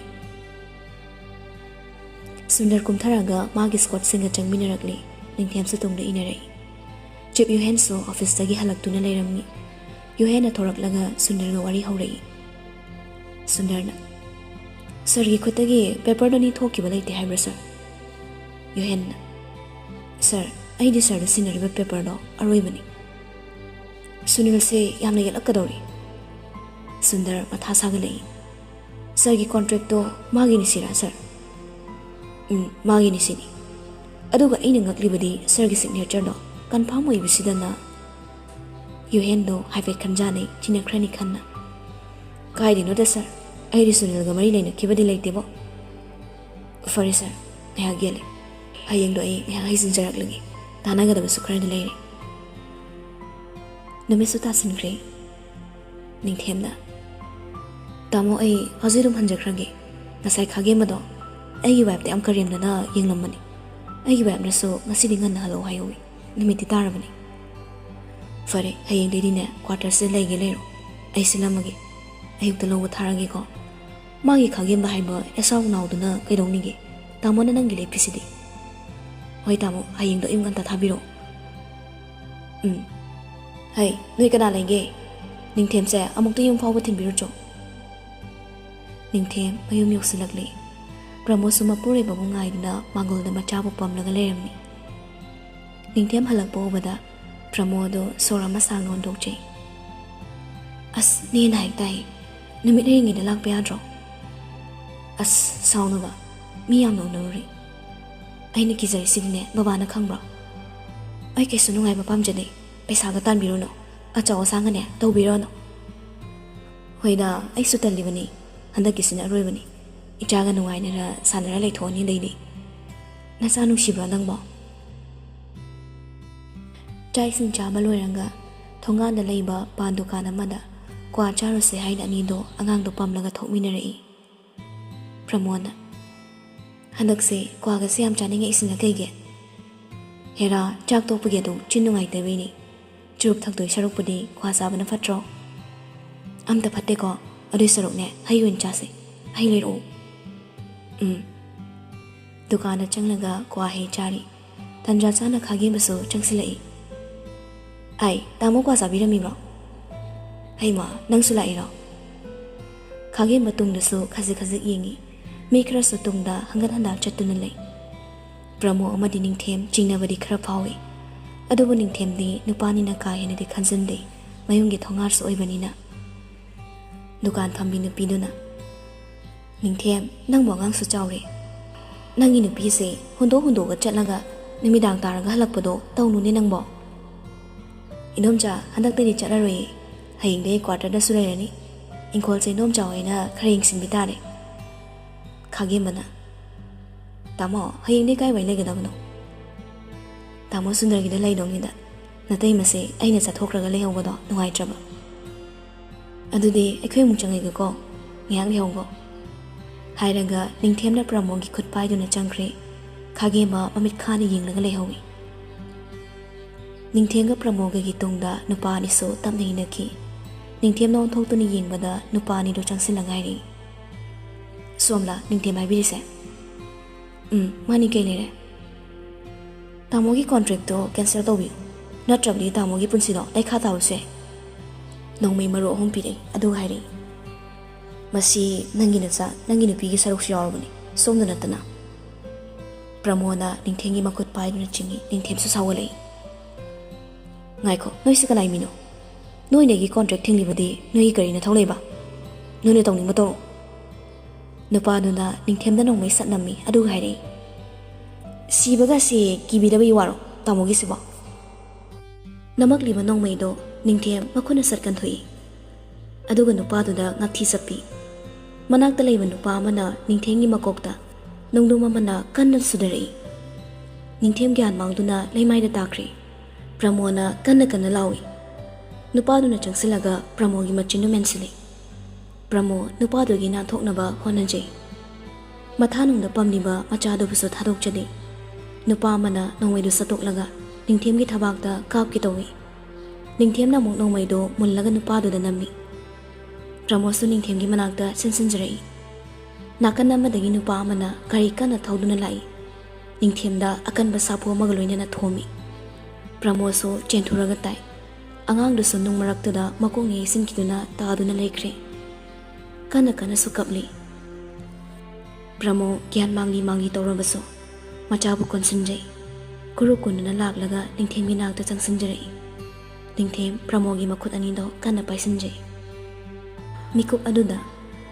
ꯁꯨꯟꯗꯔ ꯀꯨꯝꯊꯔꯒ ꯃꯥꯒꯤ ꯁ꯭ꯀꯣꯠꯁꯤꯡꯒ ꯆꯪꯃꯤꯟꯅꯔꯛꯂꯦ꯫ ꯅꯤꯡꯊꯦꯝꯁꯨ ꯇꯨꯡꯗ ꯏꯟꯅꯔꯛꯏ꯫ ꯆꯤꯐ ꯌꯨꯍꯦꯟꯁꯨ ꯑꯣꯐꯤꯁꯇꯒꯤ ꯍꯜꯂꯛꯇꯨꯅ ꯂꯩꯔꯝꯃꯤ꯫ ꯌꯨꯍꯦꯟꯅ ꯊꯣꯔꯛꯂꯒ ꯁꯨꯟꯗꯔꯒ ꯋꯥꯔꯤ ꯍꯧꯔꯛꯏ꯫ ꯁꯨꯟꯗꯔꯅ, "ꯁꯔꯒꯤ ꯈꯨꯠꯇꯒꯤ ꯄꯦꯄꯔꯗꯣ ꯑꯅꯤ ꯊꯣꯛꯈꯤꯕ ꯂꯩꯇꯦ ꯍꯥꯏꯕ꯭ꯔꯥ, ꯁꯔ?" ꯌꯨꯍꯦꯟꯅ, "ꯁꯔ, ꯑꯩꯗꯤ ꯁꯔꯗ ꯁꯤꯟꯅꯔꯤꯕ ꯄꯦꯄꯔꯗꯣ ꯑꯔꯣꯏꯕꯅꯤ꯫" ꯁꯨꯅꯤꯜꯁꯦ ꯌꯥꯝꯅ ꯌꯦꯠꯂꯛꯀꯗꯧꯔꯤ꯫ ꯁꯨꯟꯗꯔ ꯃꯊꯥ ꯁꯥꯒꯠꯂꯛꯏ꯫ "ꯁꯔꯒꯤ ꯀꯣꯟꯇ꯭ꯔꯦꯛꯇꯣ ꯃꯥꯒꯤꯅꯤ ꯁꯤꯔꯥ, ꯁꯔ?" "ꯎꯝ, ꯃꯥꯒꯤꯅꯤ ꯁꯤꯅꯤ꯫ ꯑꯗꯨꯒ ꯑꯩꯅ ꯉꯛꯂꯤꯕꯗꯤ ꯁꯔꯒꯤ ꯁꯤꯒꯅꯦꯆꯔꯗꯣ ꯀꯟꯐꯥꯔꯝ ꯑꯣꯏꯕꯁꯤꯗꯅ꯫" ꯌꯨꯍꯦꯟꯗꯣ ꯍꯥꯏꯐꯦꯠ ꯈꯟꯖꯥꯅꯩ, ꯆꯤꯟꯅꯈ꯭ꯔꯅꯤ ꯈꯟꯅ꯫ "ꯀꯥꯏꯗꯩꯅꯣꯗ, ꯁꯔ? ꯑꯩꯗꯤ ꯁꯨꯅꯤꯜꯒ ꯃꯔꯤ ꯂꯩꯅꯈꯤꯕꯗꯤ ꯂꯩꯇꯦꯕꯣ꯫" "ꯐꯔꯦ, ꯁꯔ, ꯉꯥꯏꯍꯥꯛ ꯌꯦꯜꯂꯦ꯫ ꯍꯌꯦꯡꯗꯣ ꯑꯩ ꯉꯥꯏꯍꯥꯛ ꯍꯩꯖꯤꯟꯖꯔꯛꯂꯒꯦ꯫ ꯇꯥꯟꯅꯒꯗꯕꯁꯨ ꯈꯔꯗꯤ ꯂꯩꯔꯦ꯫" ꯅꯨꯃꯤꯠꯁꯨ ꯇꯥꯁꯤꯟꯈ꯭ꯔꯦ꯫ ꯅꯤꯡꯊꯦꯝꯅ, "ꯇꯥꯃꯣ, ꯑꯩ ꯍꯧꯖꯤꯛ ꯑꯗꯨꯝ ꯍꯟꯖꯈ꯭ꯔꯒꯦ꯫ ꯉꯁꯥꯏ ꯈꯥꯒꯦꯝꯕꯗꯣ ꯑꯩꯒꯤ ꯋꯥꯏꯐꯇ ꯌꯥꯝ ꯀꯔꯦꯝꯅꯅ ꯌꯦꯡꯂꯝꯕꯅꯤ꯫ ꯑꯩꯒꯤ ꯋꯥꯏꯐꯅꯁꯨ ꯉꯁꯤꯗꯤ ꯉꯟꯅ ꯍꯜꯂꯛꯑꯣ ꯍꯥꯏꯍꯧꯋꯤ꯫ ꯅꯨꯃꯤꯠꯇꯤ ꯇꯥꯔꯕꯅꯤ꯫" "ꯐꯔꯦ, ꯍꯌꯦꯡꯗꯩꯗꯤꯅꯦ ꯀ꯭ꯋꯥꯇꯔꯁꯤꯗ ꯂꯩꯒꯦ ꯂꯩꯔꯣ꯫ ꯑꯩ ꯁꯤꯜꯂꯝꯃꯒꯦ꯫ ꯑꯌꯨꯛꯇ ꯂꯧꯕ ꯊꯥꯔꯒꯦꯀꯣ꯫ ꯃꯥꯒꯤ ꯈꯥꯒꯦꯝꯕ ꯍꯥꯏꯕ ꯑꯦꯁꯥꯎ ꯅꯥꯎꯗꯨꯅ ꯀꯩꯗꯧꯅꯤꯒꯦ? ꯇꯥꯃꯣꯅ ꯅꯪꯒꯤ ꯂꯦꯞꯄꯤꯁꯤꯗꯤ꯫" "ꯍꯣꯏ ꯇꯥꯃꯣ, ꯍꯌꯦꯡꯗꯣ ꯑꯌꯨꯛ ꯉꯟꯇꯥ ꯊꯥꯕꯤꯔꯛꯑꯣ꯫" "ꯎꯝ꯫ ꯍꯩ, ꯅꯣꯏ ꯀꯅꯥ ꯂꯩꯒꯦ? ꯅꯤꯡꯊꯦꯝꯁꯦ ꯑꯃꯨꯛꯇ ꯌꯨꯝ ꯐꯥꯎꯕ ꯊꯤꯟꯕꯤꯔꯨꯆꯣ꯫" ꯅꯤꯡꯊꯦꯝ ꯃꯌꯨꯝ ꯌꯧꯁꯤꯜꯂꯛꯂꯦ꯫ ꯄ꯭ꯔꯃꯣꯗꯁꯨ ꯃꯄꯨꯔꯣꯏꯕꯕꯨ ꯉꯥꯏꯗꯨꯅ ꯃꯥꯡꯒꯣꯜꯗ ꯃꯆꯥꯕꯨ ꯄꯝꯂꯒ ꯂꯩꯔꯝꯃꯤ꯫ ꯅꯤꯡꯊꯦꯝ ꯍꯜꯂꯛꯄ ꯎꯕꯗ ꯄ꯭ꯔꯃꯣꯗꯗꯣ ꯁꯣꯔ ꯑꯃ ꯁꯥꯡꯅ ꯍꯣꯟꯗꯣꯛꯆꯩ꯫ "ꯑꯁ, ꯅꯦ ꯅꯥꯏ ꯇꯥꯏ꯫ ꯅꯨꯃꯤꯠ ꯂꯩꯔꯤꯉꯩꯗ ꯂꯥꯛꯄ ꯌꯥꯗ꯭ꯔꯣ?" "ꯑꯁ, ꯁꯥꯎꯅꯕ꯫ ꯃꯤ ꯌꯥꯝꯅ ꯎꯅꯔꯨꯔꯦ꯫ ꯑꯩꯅ ꯀꯤꯖꯔꯤꯁꯤꯗꯤꯅꯦ, ꯕꯕꯥꯅ ꯈꯪꯕ꯭ꯔꯣ? ꯑꯩ ꯀꯩꯁꯨ ꯅꯨꯡꯉꯥꯏꯕ ꯄꯥꯝꯖꯗꯦ꯫ ꯄꯩꯁꯥꯒ ꯇꯥꯟꯕꯤꯔꯨꯅꯨ꯫ ꯑꯆꯧ ꯑꯁꯥꯡꯒꯅꯦ ꯇꯧꯕꯤꯔꯣꯅꯣ꯫ ꯍꯣꯏꯗ, ꯑꯩꯁꯨ ꯇꯜꯂꯤꯕꯅꯤ꯫ ꯍꯟꯗꯛꯀꯤꯁꯤꯅ ꯑꯔꯣꯏꯕꯅꯤ꯫ ꯏꯆꯥꯒ ꯅꯨꯡꯉꯥꯏꯅꯔ ꯁꯥꯟꯅꯔ ꯂꯩꯊꯣꯛꯑꯅꯤ ꯑꯗꯩꯗꯤ꯫ ꯅꯆꯥ ꯅꯨꯡꯁꯤꯕ꯭ꯔꯣ ꯅꯪꯕꯣ? ꯆꯥꯛ ꯏꯁꯤꯡ ꯆꯥꯕ ꯂꯣꯏꯔꯒ ꯊꯣꯡꯒꯥꯟꯗ ꯂꯩꯕ ꯄꯥꯟ ꯗꯨꯀꯥꯟ ꯑꯃꯗ ꯀ꯭ꯋꯥ ꯆꯥꯔꯨꯁꯦ ꯍꯥꯏꯅ ꯑꯅꯤꯗꯣ ꯑꯉꯥꯡꯗꯣ ꯄꯝꯂꯒ ꯊꯣꯛꯃꯤꯟꯅꯔꯛꯏ꯫ ꯄ꯭ꯔꯃꯣꯗꯅ, "ꯍꯟꯗꯛꯁꯦ ꯀ꯭ꯋꯥꯒꯁꯦ ꯌꯥꯝ ꯆꯥꯅꯤꯡꯉꯛꯏꯁꯤꯅ ꯀꯩꯒꯤ?" "ꯍꯦꯔꯥ, ꯆꯥꯛ ꯇꯣꯛꯄꯒꯤ ꯑꯗꯨꯝ ꯆꯤꯟ ꯅꯨꯡꯉꯥꯏꯇꯕꯩꯅꯤ꯫ ꯆꯨꯔꯨꯞ ꯊꯛꯇꯣꯏ ꯁꯔꯨꯛꯄꯨꯗꯤ ꯀ꯭ꯋꯥ ꯆꯥꯕꯅ ꯐꯠꯇ꯭ꯔꯣ?" "ꯑꯝꯇ ꯐꯠꯇꯦꯀꯣ꯫ ꯑꯗꯨꯏ ꯁꯔꯨꯛꯅꯦ, ꯍꯩ ꯑꯣꯏꯅ ꯆꯥꯁꯦ꯫ ꯍꯩ ꯂꯩꯔꯛꯎ꯫" "ꯎꯝ꯫" ꯗꯨꯀꯥꯟꯗ ꯆꯪꯂꯒ ꯀ꯭ꯋꯥ ꯍꯩ ꯆꯥꯔꯤ꯫ ꯇꯟꯖꯥ ꯆꯥꯅ ꯈꯥꯒꯦꯝꯕꯁꯨ ꯆꯪꯁꯤꯜꯂꯛꯏ꯫ "ꯑꯩ, ꯇꯥꯃꯣ ꯀ꯭ꯋꯥ ꯆꯥꯕꯤꯔꯝꯃꯤꯕ꯭ꯔꯣ? ꯍꯩꯃꯥ, ꯅꯪꯁꯨ ꯂꯥꯛꯏꯔꯣ?" ꯈꯥꯒꯦꯝꯕ ꯇꯨꯡꯗꯁꯨ ꯈꯖꯤꯛ ꯈꯖꯤꯛ ꯌꯦꯡꯉꯤ꯫ ꯃꯤ ꯈꯔꯁꯨ ꯇꯨꯡꯗ ꯍꯪꯒꯠ ꯍꯟꯗꯥ ꯆꯠꯇꯨꯅ ꯂꯩ꯫ ꯄ꯭ꯔꯃꯣ ꯑꯃꯗꯤ ꯅꯤꯡꯊꯦꯝ ꯆꯤꯡꯅꯕꯗꯤ ꯈꯔ ꯐꯥꯎꯏ꯫ ꯑꯗꯨꯕꯨ ꯅꯤꯡꯊꯦꯝꯗꯤ ꯅꯨꯄꯥꯅꯤꯅ ꯀꯥ ꯍꯦꯟꯅꯗꯤ ꯈꯟꯖꯤꯟꯗꯦ꯫ ꯃꯌꯨꯝꯒꯤ ꯊꯣꯡꯒꯥꯜꯁꯨ ꯑꯣꯏꯕꯅꯤꯅ꯫ ꯗꯨꯀꯥꯟ ꯐꯝꯕꯤ ꯅꯨꯄꯤꯗꯨꯅ, "ꯅꯤꯡꯊꯦꯝ, ꯅꯪꯕꯨ ꯑꯉꯥꯡꯁꯨ ꯆꯥꯎꯔꯦ꯫ ꯅꯪꯒꯤ ꯅꯨꯄꯤꯁꯦ ꯍꯨꯟꯗꯣꯛ ꯍꯨꯟꯗꯣꯛꯑꯒ ꯆꯠꯂꯒ ꯅꯨꯃꯤꯗꯥꯡ ꯇꯥꯔꯒ ꯍꯜꯂꯛꯄꯗꯣ ꯇꯧꯅꯨꯅꯦ ꯅꯪꯕꯣ꯫" "ꯏꯟꯗꯣꯝꯆꯥ, ꯍꯟꯗꯛꯇꯩꯗꯤ ꯆꯠꯂꯔꯣꯏꯌꯦ꯫ ꯍꯌꯦꯡꯗꯩ ꯀ꯭ꯋꯥꯇꯔꯗꯁꯨ ꯂꯩꯔꯅꯤ꯫ ꯏꯪꯈꯣꯜꯁꯦ ꯏꯟꯗꯣꯝꯆꯥ ꯍꯣꯏꯅ ꯈꯔ ꯌꯦꯡꯁꯤꯟꯕꯤ ꯇꯥꯔꯦ꯫" ꯈꯥꯒꯦꯝꯕꯅ, "ꯇꯥꯃꯣ, ꯍꯌꯦꯡꯗꯤ ꯀꯥꯏꯋꯥꯏ ꯂꯩꯒꯗꯕꯅꯣ?" "ꯇꯥꯃꯣ ꯁꯨꯟꯗꯔꯒꯤꯗ ꯂꯩꯗꯧꯅꯤꯗ꯫ ꯅꯇꯩꯃꯁꯦ ꯑꯩꯅ ꯆꯠꯊꯣꯛꯈ꯭ꯔꯒ ꯂꯩꯍꯧꯕꯗꯣ ꯅꯨꯡꯉꯥꯏꯇ꯭ꯔꯕ꯫ ꯑꯗꯨꯗꯤ ꯑꯩꯈꯣꯏ ꯑꯃꯨꯛ ꯆꯪꯉꯒꯦꯀꯣ꯫ ꯉꯥꯏꯍꯥꯛ ꯂꯩꯍꯧꯕꯣ꯫" ꯍꯥꯏꯔꯒ ꯅꯤꯡꯊꯦꯝꯅ ꯄ꯭ꯔꯃꯣꯒꯤ ꯈꯨꯠ ꯄꯥꯏꯗꯨꯅ ꯆꯪꯈ꯭ꯔꯦ꯫ ꯈꯥꯒꯦꯝꯕ ꯃꯃꯤꯠ ꯈꯥꯅ ꯌꯦꯡꯂꯒ ꯂꯩꯍꯧꯏ꯫ ꯅꯤꯡꯊꯦꯝꯒ ꯄ꯭ꯔꯃꯣꯒꯒꯤ ꯇꯨꯡꯗ ꯅꯨꯄꯥ ꯑꯅꯤꯁꯨ ꯇꯞꯅ ꯏꯟꯅꯈꯤ꯫ ꯅꯤꯡꯊꯦꯝꯅ ꯑꯣꯟꯊꯣꯛꯇꯨꯅ ꯌꯦꯡꯕꯗ ꯅꯨꯄꯥ ꯑꯅꯤꯗꯨ ꯆꯪꯁꯤꯜꯂ ꯉꯥꯏꯔꯤ꯫ "ꯁꯣꯝꯂꯥ ꯅꯤꯡꯊꯦꯝ ꯍꯥꯏꯕꯤꯔꯤꯁꯦ?" "ꯎꯝ, ꯃꯥꯅꯤ, ꯀꯩ ꯂꯩꯔꯦ?" "ꯇꯥꯃꯣꯒꯤ ꯀꯣꯟꯇ꯭ꯔꯦꯛꯇꯣ ꯀꯦꯟꯁꯦꯜ ꯇꯧꯕꯤꯌꯨ, ꯅꯠꯇ꯭ꯔꯕꯗꯤ ꯇꯥꯃꯣꯒꯤ ꯄꯨꯟꯁꯤꯗꯣ ꯂꯩꯈꯥ ꯇꯥꯕꯁꯨ ꯌꯥꯏ꯫" ꯅꯣꯡꯃꯩ ꯃꯔꯨ ꯑꯍꯨꯝ ꯄꯤꯔꯛꯏ, ꯑꯗꯨꯒ ꯍꯥꯏꯔꯛꯏ, "ꯃꯁꯤ ꯅꯪꯒꯤ ꯅꯆꯥ, ꯅꯪꯒꯤ ꯅꯨꯄꯤꯒꯤ ꯁꯔꯨꯛꯁꯨ ꯌꯥꯎꯔꯕꯅꯤ, ꯁꯣꯝꯗ ꯅꯠꯇꯅ꯫" ꯄ꯭ꯔꯃꯣꯗꯅ ꯅꯤꯡꯊꯦꯝꯒꯤ ꯃꯈꯨꯠ ꯄꯥꯏꯗꯨꯅ ꯆꯤꯡꯏ꯫ ꯅꯤꯡꯊꯦꯝꯁꯨ ꯁꯥꯎꯒꯠꯂꯛꯏ꯫ "ꯉꯥꯏꯈꯣ, ꯅꯣꯏꯁꯤ ꯀꯅꯥꯏ ꯃꯤꯅꯣ? ꯅꯣꯏꯅ ꯑꯩꯒꯤ ꯀꯣꯟꯇ꯭ꯔꯦꯛ ꯊꯤꯡꯂꯤꯕꯗꯤ ꯅꯣꯏꯒꯤ ꯀꯔꯤ ꯅꯊꯧ ꯂꯩꯕ? ꯅꯣꯏꯅ ꯇꯧꯅꯤꯡꯕ ꯇꯧꯔꯣ꯫" ꯅꯨꯄꯥꯗꯨꯅ ꯅꯤꯡꯊꯦꯝꯗ ꯅꯣꯡꯃꯩ ꯁꯠ ꯅꯝꯃꯤ, ꯑꯗꯨꯒ ꯍꯥꯏꯔꯛꯏ, "ꯁꯤꯕꯒꯁꯦ ꯀꯤꯕꯤꯗꯕꯒꯤ ꯋꯥꯔꯣ ꯇꯥꯃꯣꯒꯤꯁꯤꯕꯣ?" ꯅꯝꯃꯛꯂꯤꯕ ꯅꯣꯡꯃꯩꯗꯣ ꯅꯤꯡꯊꯦꯝ ꯃꯈꯨꯠꯅ ꯁꯠ ꯀꯟꯊꯣꯛꯏ꯫ ꯑꯗꯨꯒ ꯅꯨꯄꯥꯗꯨꯗ ꯉꯥꯛꯊꯤ ꯆꯞꯄꯤ꯫ ꯃꯅꯥꯛꯇ ꯂꯩꯕ ꯅꯨꯄꯥ ꯑꯃꯅ ꯅꯤꯡꯊꯦꯝꯒꯤ ꯃꯀꯣꯛꯇ ꯅꯨꯡꯗꯨꯝ ꯑꯃꯅ ꯀꯟꯅ ꯁꯨꯗꯔꯛꯏ꯫ ꯅꯤꯡꯊꯦꯝ ꯒ꯭ꯌꯥꯟ ꯃꯥꯡꯗꯨꯅ ꯂꯩꯃꯥꯏꯗ ꯇꯥꯈ꯭ꯔꯦ꯫ ꯄ꯭ꯔꯃꯣꯅ ꯀꯟꯅ ꯀꯟꯅ ꯂꯥꯎꯏ꯫ ꯅꯨꯄꯥꯗꯨꯅ ꯆꯪꯁꯤꯜꯂꯒ ꯄ꯭ꯔꯃꯣꯒꯤ ꯃꯆꯤꯟꯗꯨ ꯃꯦꯟꯁꯤꯜꯂꯤ꯫ ꯄ꯭ꯔꯃꯣ ꯅꯨꯄꯥꯗꯨꯒꯤ ꯅꯥꯟꯊꯣꯛꯅꯕ ꯍꯣꯠꯅꯖꯩ꯫ ꯃꯊꯥꯅꯨꯡꯗ ꯄꯝꯂꯤꯕ ꯃꯆꯥꯗꯨꯕꯨꯁꯨ ꯊꯥꯗꯣꯛꯆꯗꯦ꯫ ꯅꯨꯄꯥ ꯑꯃꯅ ꯅꯣꯡꯃꯩꯗꯨ ꯁꯠꯇꯣꯛꯂꯒ ꯅꯤꯡꯊꯦꯝꯒꯤ ꯊꯕꯥꯛꯇ ꯀꯥꯞꯀꯦ ꯇꯧꯏ꯫ ꯅꯤꯡꯊꯦꯝꯅ ꯑꯃꯨꯛ ꯅꯣꯡꯃꯩꯗꯨ ꯃꯨꯜꯂꯒ ꯅꯨꯄꯥꯗꯨꯗ ꯅꯝꯃꯤ꯫ ꯄ꯭ꯔꯃꯣꯁꯨ ꯅꯤꯡꯊꯦꯝꯒꯤ ꯃꯅꯥꯛꯇ ꯆꯦꯟꯁꯤꯟꯖꯔꯛꯏ꯫ ꯅꯥꯀꯟ ꯑꯃꯗꯒꯤ ꯅꯨꯄꯥ ꯑꯃꯅ ꯒꯥꯔꯤ ꯀꯟꯅ ꯊꯧꯗꯨꯅ ꯂꯥꯛꯏ꯫ ꯅꯤꯡꯊꯦꯝꯗ ꯑꯀꯟꯕ ꯁꯥꯐꯨ ꯑꯃꯒ ꯂꯣꯏꯅꯅ ꯊꯣꯝꯃꯤ꯫ ꯄ꯭ꯔꯃꯣꯁꯨ ꯆꯦꯟꯊꯣꯔꯒ ꯇꯥꯏ꯫ ꯑꯉꯥꯡꯗꯨꯁꯨ ꯅꯨꯡ ꯃꯔꯛꯇꯨꯗ ꯃꯀꯣꯛ ꯌꯩꯁꯤꯟꯈꯤꯗꯨꯅ ꯇꯥꯗꯨꯅ ꯂꯩꯈ꯭ꯔꯦ꯫ ꯀꯟꯅ ꯀꯟꯅꯁꯨ ꯀꯞꯂꯤ꯫ ꯄ꯭ꯔꯃꯣ ꯒ꯭ꯌꯥꯟ ꯃꯥꯡꯂꯤ ꯃꯥꯡꯂꯤ ꯇꯧꯔꯕꯁꯨ ꯃꯆꯥꯕꯨ ꯀꯣꯟꯁꯤꯟꯖꯩ꯫ ꯀꯨꯔꯨ ꯀꯨꯟꯗꯨꯅ ꯂꯥꯛꯂꯒ ꯅꯤꯡꯊꯦꯝꯒꯤ ꯅꯥꯛꯇ ꯆꯪꯁꯤꯟꯖꯔꯛꯏ꯫ ꯅꯤꯡꯊꯦꯝ ꯄ꯭ꯔꯃꯣꯒꯤ ꯃꯈꯨꯠ ꯑꯅꯤꯗꯣ ꯀꯟꯅ ꯄꯥꯏꯁꯤꯟꯖꯩ꯫ ꯃꯤꯀꯨꯞ ꯑꯗꯨꯗ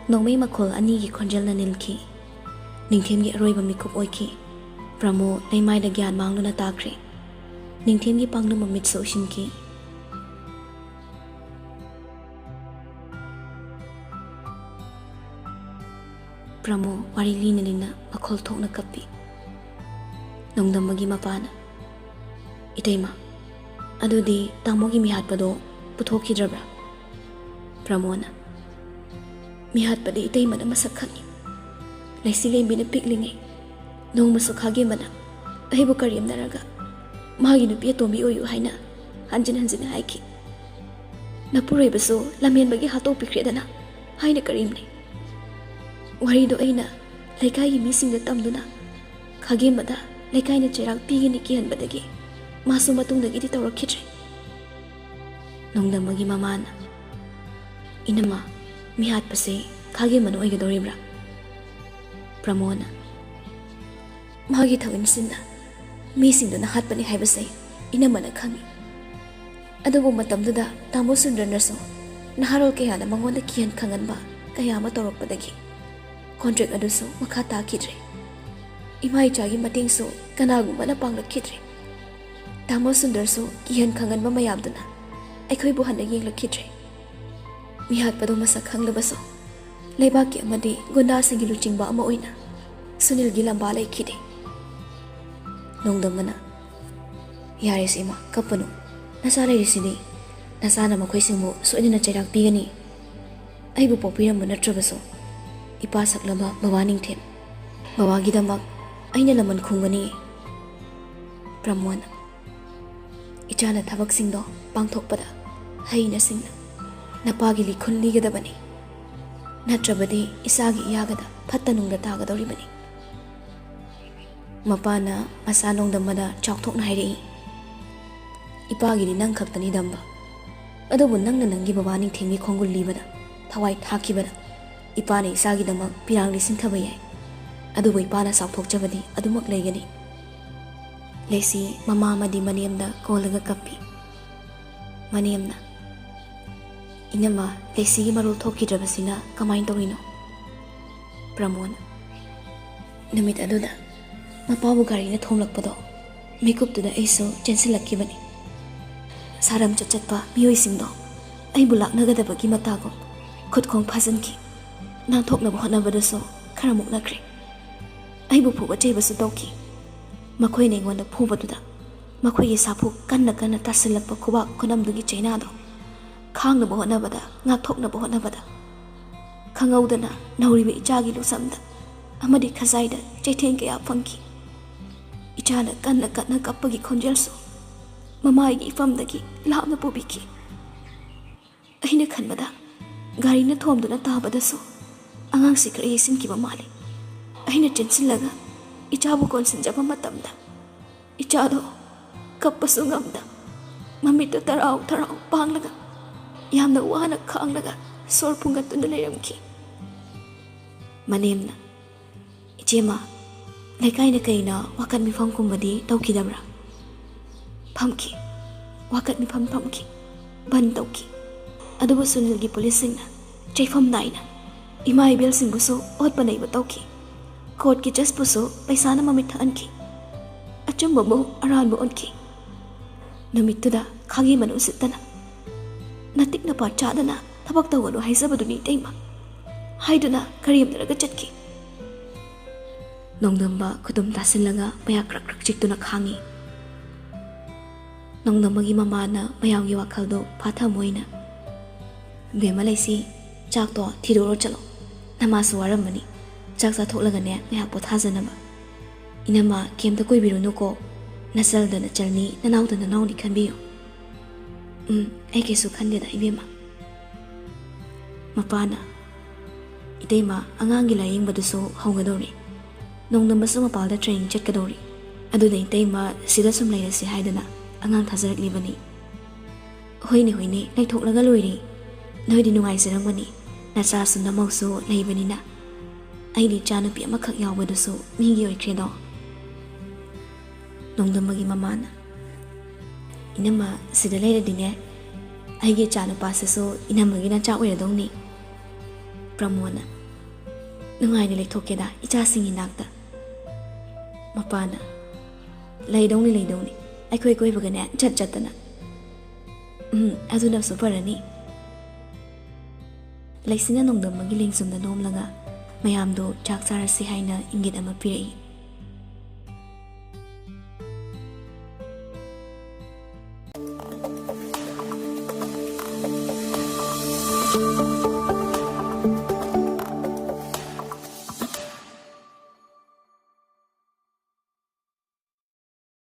ꯅꯣꯡꯃꯩ ꯃꯈꯣꯜ ꯑꯅꯤꯒꯤ ꯈꯣꯟꯖꯦꯜꯅ ꯅꯤꯜꯈꯤ꯫ ꯅꯤꯡꯊꯦꯝꯒꯤ ꯑꯔꯣꯏꯕ ꯃꯤꯀꯨꯞ ꯑꯣꯏꯈꯤ꯫ ꯄ꯭ꯔꯃꯣ ꯂꯩꯃꯥꯏꯗ ꯒ꯭ꯌꯥꯟ ꯃꯥꯡꯗꯨꯅ ꯇꯥꯈ꯭ꯔꯦ꯫ ꯅꯤꯡꯊꯦꯝꯒꯤ ꯄꯥꯡꯂꯨꯝꯕ ꯃꯤꯠꯁꯨ ꯎꯏꯁꯤꯟꯈꯤ꯫ ꯄ꯭ꯔꯃꯣ ꯋꯥꯔꯤ ꯂꯤꯅ ꯂꯤꯅ ꯃꯈꯣꯜ ꯊꯣꯛꯅ ꯀꯞꯄꯤ꯫ ꯅꯣꯡꯗꯝꯕꯒꯤ ꯃꯄꯥꯅ, "ꯏꯇꯩꯃ, ꯑꯗꯨꯗꯤ ꯇꯥꯃꯣꯒꯤ ꯃꯤꯍꯥꯠꯄꯗꯣ ꯄꯨꯊꯣꯛꯈꯤꯗ꯭ꯔꯕ꯭ꯔꯥ?" ꯄ꯭ꯔꯃꯣꯅ, "ꯃꯤꯍꯥꯠꯄꯗꯤ ꯏꯇꯩꯃꯅ ꯃꯁꯛ ꯈꯪꯉꯤ꯫ ꯂꯩꯁꯤ ꯂꯦꯝꯕꯤꯅ ꯄꯤꯛꯂꯤꯉꯩ ꯅꯣꯡꯃꯁꯨ ꯈꯥꯒꯦꯝꯕꯅ ꯑꯩꯕꯨ ꯀꯔꯦꯝꯅꯔꯒ ꯃꯥꯒꯤ ꯅꯨꯄꯤ ꯑꯇꯣꯝꯕꯤ ꯑꯣꯏꯌꯨ ꯍꯥꯏꯅ ꯍꯟꯖꯤꯟ ꯍꯟꯖꯤꯟ ꯍꯥꯏꯈꯤ꯫ ꯅꯄꯨꯔꯣꯏꯕꯁꯨ ꯂꯝꯍꯦꯟꯕꯒꯤ ꯍꯥꯠꯇꯣꯛꯄꯤꯈ꯭ꯔꯦꯗꯅ ꯍꯥꯏꯅ ꯀꯔꯦꯝꯅꯩ꯫ ꯋꯥꯔꯤꯗꯣ ꯑꯩꯅ ꯂꯩꯀꯥꯏꯒꯤ ꯃꯤꯁꯤꯡꯗ ꯇꯝꯗꯨꯅ ꯈꯥꯒꯦꯝꯕꯗ ꯂꯩꯀꯥꯏꯅ ꯆꯩꯔꯥꯛ ꯄꯤꯒꯅꯤ ꯀꯤꯍꯟꯕꯗꯒꯤ ꯃꯥꯁꯨ ꯃꯇꯨꯡꯗꯒꯤꯗꯤ ꯇꯧꯔꯛꯈꯤꯗ꯭ꯔꯦ꯫" ꯅꯣꯡꯗꯝꯕꯒꯤ ꯃꯃꯥꯅ, "ꯏꯅꯝꯃ, ꯃꯤꯍꯥꯠꯄꯁꯦ ꯈꯥꯒꯦꯝꯕꯅ ꯑꯣꯏꯒꯗꯧꯔꯤꯕ꯭ꯔꯥ?" ꯄ꯭ꯔꯃꯣꯅ, "ꯃꯥꯒꯤ ꯊꯧꯑꯣꯏꯟꯁꯤꯟꯅ ꯃꯤꯁꯤꯡꯗꯨꯅ ꯍꯥꯠꯄꯅꯤ ꯍꯥꯏꯕꯁꯦ ꯏꯅꯝꯃꯅ ꯈꯪꯏ꯫ ꯑꯗꯨꯕꯨ ꯃꯇꯝꯗꯨꯗ ꯇꯥꯃꯣ ꯁꯨꯟꯗꯔꯅꯁꯨ ꯅꯍꯥꯔꯣꯜ ꯀꯌꯥꯅ ꯃꯉꯣꯟꯗ ꯀꯤꯍꯟ ꯈꯪꯍꯟꯕ ꯀꯌꯥ ꯑꯃ ꯇꯧꯔꯛꯄꯗꯒꯤ ꯀꯣꯟꯇ꯭ꯔꯦꯛ ꯑꯗꯨꯁꯨ ꯃꯈꯥ ꯇꯥꯈꯤꯗ꯭ꯔꯦ꯫ ꯏꯃꯥ ꯏꯆꯥꯒꯤ ꯃꯇꯦꯡꯁꯨ ꯀꯅꯥꯒꯨꯝꯕꯅ ꯄꯥꯡꯂꯛꯈꯤꯗ꯭ꯔꯦ꯫ ꯇꯥꯃꯣ ꯁꯨꯟꯗꯔꯁꯨ ꯀꯤꯍꯟ ꯈꯪꯍꯟꯕ ꯃꯌꯥꯝꯗꯨꯅ ꯑꯩꯈꯣꯏꯕꯨ ꯍꯟꯅ ꯌꯦꯡꯂꯛꯈꯤꯗ꯭ꯔꯦ꯫ ꯃꯤꯍꯥꯠꯄꯗꯨ ꯃꯁꯛ ꯈꯪꯂꯕꯁꯨ, ꯂꯩꯕꯥꯛꯀꯤ ꯑꯃꯗꯤ ꯒꯨꯟꯗꯥꯁꯤꯡꯒꯤ ꯂꯨꯆꯤꯡꯕ ꯑꯃ ꯑꯣꯏꯅ ꯁꯨꯅꯤꯜꯒꯤ ꯂꯝꯕꯥ ꯂꯩꯈꯤꯗꯦ꯫ ꯅꯣꯡꯗꯝꯕꯅ, "ꯌꯥꯔꯦꯁꯦ ꯏꯃꯥ, ꯀꯞꯄꯅꯨ꯫ ꯅꯆꯥ ꯂꯩꯔꯤꯁꯤꯗꯤ꯫ ꯅꯆꯥꯅ ꯃꯈꯣꯏꯁꯤꯡꯕꯨ ꯁꯣꯏꯗꯅ ꯆꯩꯔꯥꯛ ꯄꯤꯒꯅꯤ꯫ ꯑꯩꯕꯨ ꯄꯣꯛꯄꯤꯔꯝꯕ ꯅꯠꯇ꯭ꯔꯕꯁꯨ, ꯏꯄꯥ ꯁꯛꯂꯕ ꯕꯕꯥ ꯅꯤꯡꯊꯦꯝ, ꯕꯕꯥꯒꯤꯗꯃꯛ ꯑꯩꯅ ꯂꯃꯟ ꯈꯨꯝꯒꯅꯤ꯫" ꯄ꯭ꯔꯃꯣꯟ, "ꯏꯆꯥꯅ ꯊꯕꯛꯁꯤꯡꯗꯣ ꯄꯥꯡꯊꯣꯛꯄꯗ ꯍꯩꯅ ꯁꯤꯡꯅ ꯅꯄꯥꯒꯤ ꯂꯤꯈꯨꯜ ꯂꯤꯒꯗꯕꯅꯤ꯫ ꯅꯠꯇ꯭ꯔꯕꯗꯤ ꯏꯆꯥꯒꯤ ꯏꯌꯥꯒꯗ ꯐꯠꯇ ꯅꯨꯡꯗ ꯇꯥꯒꯗꯧꯔꯤꯕꯅꯤ꯫" ꯃꯄꯥꯅ ꯃꯆꯥ ꯅꯣꯡꯗꯝꯕꯗ ꯆꯥꯎꯊꯣꯛꯅ ꯍꯥꯏꯔꯛꯏ, "ꯏꯄꯥꯒꯤꯗꯤ ꯅꯪ ꯈꯛꯇꯅꯤ ꯗꯝꯕ꯫ ꯑꯗꯨꯕꯨ ꯅꯪꯅ ꯅꯪꯒꯤ ꯕꯕꯥ ꯅꯤꯡꯊꯦꯝꯒꯤ ꯈꯣꯡꯒꯨꯜ ꯂꯤꯕꯗ ꯊꯋꯥꯏ ꯊꯥꯈꯤꯕꯗ ꯏꯄꯥꯅ ꯏꯆꯥꯒꯤꯗꯃꯛ ꯄꯤꯔꯥꯡ ꯂꯤꯁꯤꯟꯊꯕ ꯌꯥꯏ꯫ ꯑꯗꯨꯕꯨ ꯏꯄꯥꯅ ꯆꯥꯎꯊꯣꯛꯆꯕꯗꯤ ꯑꯗꯨꯃꯛ ꯂꯩꯒꯅꯤ꯫" ꯂꯩꯁꯤ ꯃꯃꯥ ꯑꯃꯗꯤ ꯃꯅꯦꯝꯗ ꯀꯣꯜꯂꯒ ꯀꯞꯄꯤ꯫ ꯃꯅꯦꯝꯅ, "ꯏꯅꯝꯃ, ꯂꯩꯁꯤꯒꯤ ꯃꯔꯣꯜ ꯊꯣꯛꯈꯤꯗ꯭ꯔꯕꯁꯤꯅ ꯀꯃꯥꯏꯅ ꯇꯧꯔꯤꯅꯣ?" ꯄ꯭ꯔꯃꯣꯟ, "ꯅꯨꯃꯤꯠ ꯑꯗꯨꯗ ꯃꯄꯥꯕꯨ ꯒꯥꯔꯤꯅ ꯊꯣꯝꯂꯛꯄꯗꯣ, ꯃꯤꯀꯨꯞꯇꯨꯗ ꯑꯩꯁꯨ ꯆꯦꯟꯁꯤꯜꯂꯛꯈꯤꯕꯅꯤ꯫ ꯁꯥꯔꯝ ꯆꯠꯆꯠꯄ ꯃꯤꯑꯣꯏꯁꯤꯡꯗꯣ ꯑꯩꯕꯨ ꯂꯥꯛꯅꯒꯗꯕꯒꯤ ꯃꯇꯥꯒꯨꯝ ꯈꯨꯠꯈꯣꯡ ꯐꯥꯖꯤꯟꯈꯤ꯫ ꯅꯥꯟꯊꯣꯛꯅꯕ ꯍꯣꯠꯅꯕꯗꯁꯨ ꯈꯔ ꯃꯨꯛꯅꯈ꯭ꯔꯦ꯫ ꯑꯩꯕꯨ ꯐꯨꯕ ꯆꯩꯕꯁꯨ ꯇꯧꯈꯤ꯫ ꯃꯈꯣꯏꯅ ꯑꯩꯉꯣꯟꯗ ꯐꯨꯕꯗꯨꯗ ꯃꯈꯣꯏꯒꯤ ꯁꯥꯐꯨ ꯀꯟꯅ ꯀꯟꯅ ꯇꯥꯁꯤꯜꯂꯛꯄ ꯈꯨꯕꯥꯛ ꯈꯨꯅꯝꯗꯨꯒꯤ ꯆꯩꯅꯥꯗꯣ ꯈꯥꯡꯅꯕ ꯍꯣꯠꯅꯕꯗ, ꯉꯥꯛꯊꯣꯛꯅꯕ ꯍꯣꯠꯅꯕꯗ, ꯈꯪꯍꯧꯗꯅ ꯅꯧꯔꯤꯕ ꯏꯆꯥꯒꯤ ꯂꯨꯁꯝꯗ ꯑꯃꯗꯤ ꯈꯖꯥꯏꯗ ꯆꯩꯊꯦꯡ ꯀꯌꯥ ꯐꯪꯈꯤ꯫ ꯏꯆꯥꯅ ꯀꯟꯅ ꯀꯟꯅ ꯀꯞꯄꯒꯤ ꯈꯣꯟꯖꯦꯜꯁꯨ ꯃꯃꯥꯏꯒꯤ ꯏꯐꯝꯗꯒꯤ ꯂꯥꯞꯅ ꯄꯨꯕꯤꯈꯤ꯫ ꯑꯩꯅ ꯈꯟꯕꯗ ꯒꯥꯔꯤꯅ ꯊꯣꯝꯗꯨꯅ ꯇꯥꯕꯗꯁꯨ ꯑꯉꯥꯡꯁꯤ ꯈꯔ ꯌꯩꯁꯤꯟꯈꯤꯕ ꯃꯥꯜꯂꯤ꯫ ꯑꯩꯅ ꯆꯦꯟꯁꯤꯜꯂꯒ ꯏꯆꯥꯕꯨ ꯀꯣꯟꯁꯤꯟꯖꯕ ꯃꯇꯝꯗ ꯏꯆꯥꯗꯣ ꯀꯞꯄꯁꯨ ꯉꯝꯗ, ꯃꯃꯤꯠꯇ ꯇꯔꯥꯎ ꯇꯔꯥꯎ ꯄꯥꯡꯂꯒ ꯌꯥꯝꯅ ꯋꯥꯅ ꯈꯥꯡꯂꯒ ꯁꯣꯔ ꯐꯨꯡꯒꯠꯇꯨꯅ ꯂꯩꯔꯝꯈꯤ꯫" ꯃꯅꯦꯝꯅ, "ꯏꯆꯦꯃ, ꯂꯩꯀꯥꯏꯅ ꯀꯩꯅ ꯋꯥꯀꯠ ꯃꯤꯐꯝꯒꯨꯝꯕꯗꯤ ꯇꯧꯈꯤꯗꯕ꯭ꯔꯥ?" "ꯐꯝꯈꯤ, ꯋꯥꯀꯠ ꯃꯤꯐꯝ ꯐꯝꯈꯤ, ꯕꯟ ꯇꯧꯈꯤ꯫ ꯑꯗꯨꯕꯨ ꯁꯨꯅꯤꯜꯒꯤ ꯄꯨꯂꯤꯁꯁꯤꯡꯅ ꯆꯩꯐꯝ ꯅꯥꯏꯅ ꯏꯃꯥ ꯏꯕꯦꯜꯁꯤꯡꯕꯨꯁꯨ ꯑꯣꯠꯄ ꯅꯩꯕ ꯇꯧꯈꯤ꯫ ꯀꯣꯔꯠꯀꯤ ꯖꯁꯄꯨꯁꯨ ꯄꯩꯁꯥꯅ ꯃꯃꯤꯠ ꯊꯛꯍꯟꯈꯤ꯫ ꯑꯆꯨꯝꯕꯕꯨ ꯑꯔꯥꯟꯕ ꯑꯣꯟꯈꯤ꯫ ꯅꯨꯃꯤꯠꯇꯨꯗ ꯈꯥꯒꯤ ꯃꯅꯨꯡ ꯁꯤꯠꯇꯅ ꯅꯇꯤꯛ ꯅꯄꯥ ꯆꯥꯗꯅ ꯊꯕꯛ ꯇꯧꯒꯅꯨ ꯍꯥꯏꯖꯕꯗꯨꯅꯤ ꯏꯇꯩꯃ" ꯍꯥꯏꯗꯨꯅ ꯀꯔꯦꯝꯅꯔꯒ ꯆꯠꯈꯤ꯫ ꯅꯣꯡꯗꯝꯕ ꯈꯨꯗꯨꯝ ꯇꯥꯁꯤꯜꯂꯒ ꯃꯌꯥ ꯀ꯭ꯔꯛ ꯀ꯭ꯔꯛ ꯆꯤꯛꯇꯨꯅ ꯈꯥꯡꯉꯤ꯫ ꯅꯣꯡꯗꯝꯕꯒꯤ ꯃꯃꯥꯅ ꯃꯌꯥꯝꯒꯤ ꯋꯥꯈꯜꯗꯣ ꯐꯥꯊꯃꯣꯏꯅ, "ꯕꯦꯝꯃ ꯂꯩꯁꯤ, ꯆꯥꯛꯇꯣ ꯊꯤꯗꯣꯛꯑꯣ ꯆꯠꯂꯣ, ꯅꯃꯥꯁꯨ ꯋꯥꯔꯝꯃꯅꯤ, ꯆꯥꯛ ꯆꯥꯊꯣꯛꯂꯒꯅꯦ ꯉꯥꯏꯍꯥꯛ ꯄꯣꯊꯥꯖꯅꯕ꯫ ꯏꯅꯝꯃ ꯀꯩꯝꯇ ꯀꯣꯏꯕꯤꯔꯨꯅꯨꯀꯣ, ꯅꯆꯜꯗ ꯅꯆꯜꯅꯤ, ꯅꯅꯥꯎꯗ ꯅꯅꯥꯎꯅꯤ ꯈꯟꯕꯤꯌꯨ"꯫ "ꯎꯝ, ꯑꯩ ꯀꯩꯁꯨ ꯈꯟꯗꯦꯗ ꯏꯕꯦꯝꯃ"꯫ ꯃꯄꯥꯅ, "ꯏꯇꯩꯃ, ꯑꯉꯥꯡꯒꯤ ꯂꯥꯏꯌꯦꯡꯕꯗꯨꯁꯨ ꯍꯧꯒꯗꯧꯔꯤ, ꯅꯣꯡꯗꯝꯕꯁꯨ ꯃꯄꯥꯜꯗ ꯇ꯭ꯔꯦꯅꯤꯡ ꯆꯠꯀꯗꯧꯔꯤ, ꯑꯗꯨꯅ ꯏꯇꯩꯃ ꯁꯤꯗ ꯁꯨꯝ ꯂꯩꯔꯁꯤ ꯍꯥꯏꯗꯅ ꯑꯉꯥꯡ ꯊꯥꯖꯔꯛꯂꯤꯕꯅꯤ"꯫ "ꯍꯣꯏꯅꯦ ꯍꯣꯏꯅꯦ, ꯂꯩꯊꯣꯛꯂꯒ ꯂꯣꯏꯔꯦ, ꯅꯣꯏꯗꯤ ꯅꯨꯡꯉꯥꯏꯖꯔꯝꯒꯅꯤ, ꯅꯆꯥꯁꯨ ꯅꯃꯧꯁꯨ ꯂꯩꯕꯅꯤꯅ꯫ ꯑꯩꯗꯤ ꯏꯆꯥ ꯅꯨꯄꯤ ꯑꯃꯈꯛ ꯌꯥꯎꯕꯗꯨꯁꯨ ꯃꯤꯒꯤ ꯑꯣꯏꯈ꯭ꯔꯦꯗꯣ"꯫ ꯅꯣꯡꯗꯝꯕꯒꯤ ꯃꯃꯥꯅ, "ꯏꯅꯝꯃ ꯁꯤꯗ ꯂꯩꯔꯗꯤꯅꯦ, ꯑꯩꯒꯤ ꯏꯆꯥ ꯅꯨꯄꯥꯁꯤꯁꯨ ꯏꯅꯝꯃꯒꯤ ꯅꯆꯥ ꯑꯣꯏꯔꯗꯧꯅꯤ"꯫ ꯄ꯭ꯔꯃꯣꯗꯅ, "ꯅꯨꯡꯉꯥꯏꯅ ꯂꯩꯊꯣꯛꯀꯦꯗ ꯏꯆꯥꯁꯤꯡꯒꯤ ꯅꯥꯛꯇ"꯫ ꯃꯄꯥꯅ, "ꯂꯩꯗꯧꯅꯤ, ꯂꯩꯗꯧꯅꯤ, ꯑꯩꯈꯣꯏ ꯀꯣꯏꯕꯒꯅꯦ ꯆꯠ ꯆꯠꯇꯅ"꯫ "ꯎꯝ, ꯑꯗꯨꯅꯁꯨ ꯐꯔꯅꯤ"꯫ ꯂꯩꯁꯤꯅ ꯅꯣꯡꯗꯝꯕꯒꯤ ꯂꯦꯡꯖꯨꯝꯗ ꯅꯣꯝꯂꯒ ꯃꯌꯥꯝꯗꯣ ꯆꯥꯛ ꯆꯥꯔꯁꯤ ꯍꯥꯏꯅ ꯏꯪꯒꯤꯠ ꯑꯃ ꯄꯤꯔꯛꯏ꯫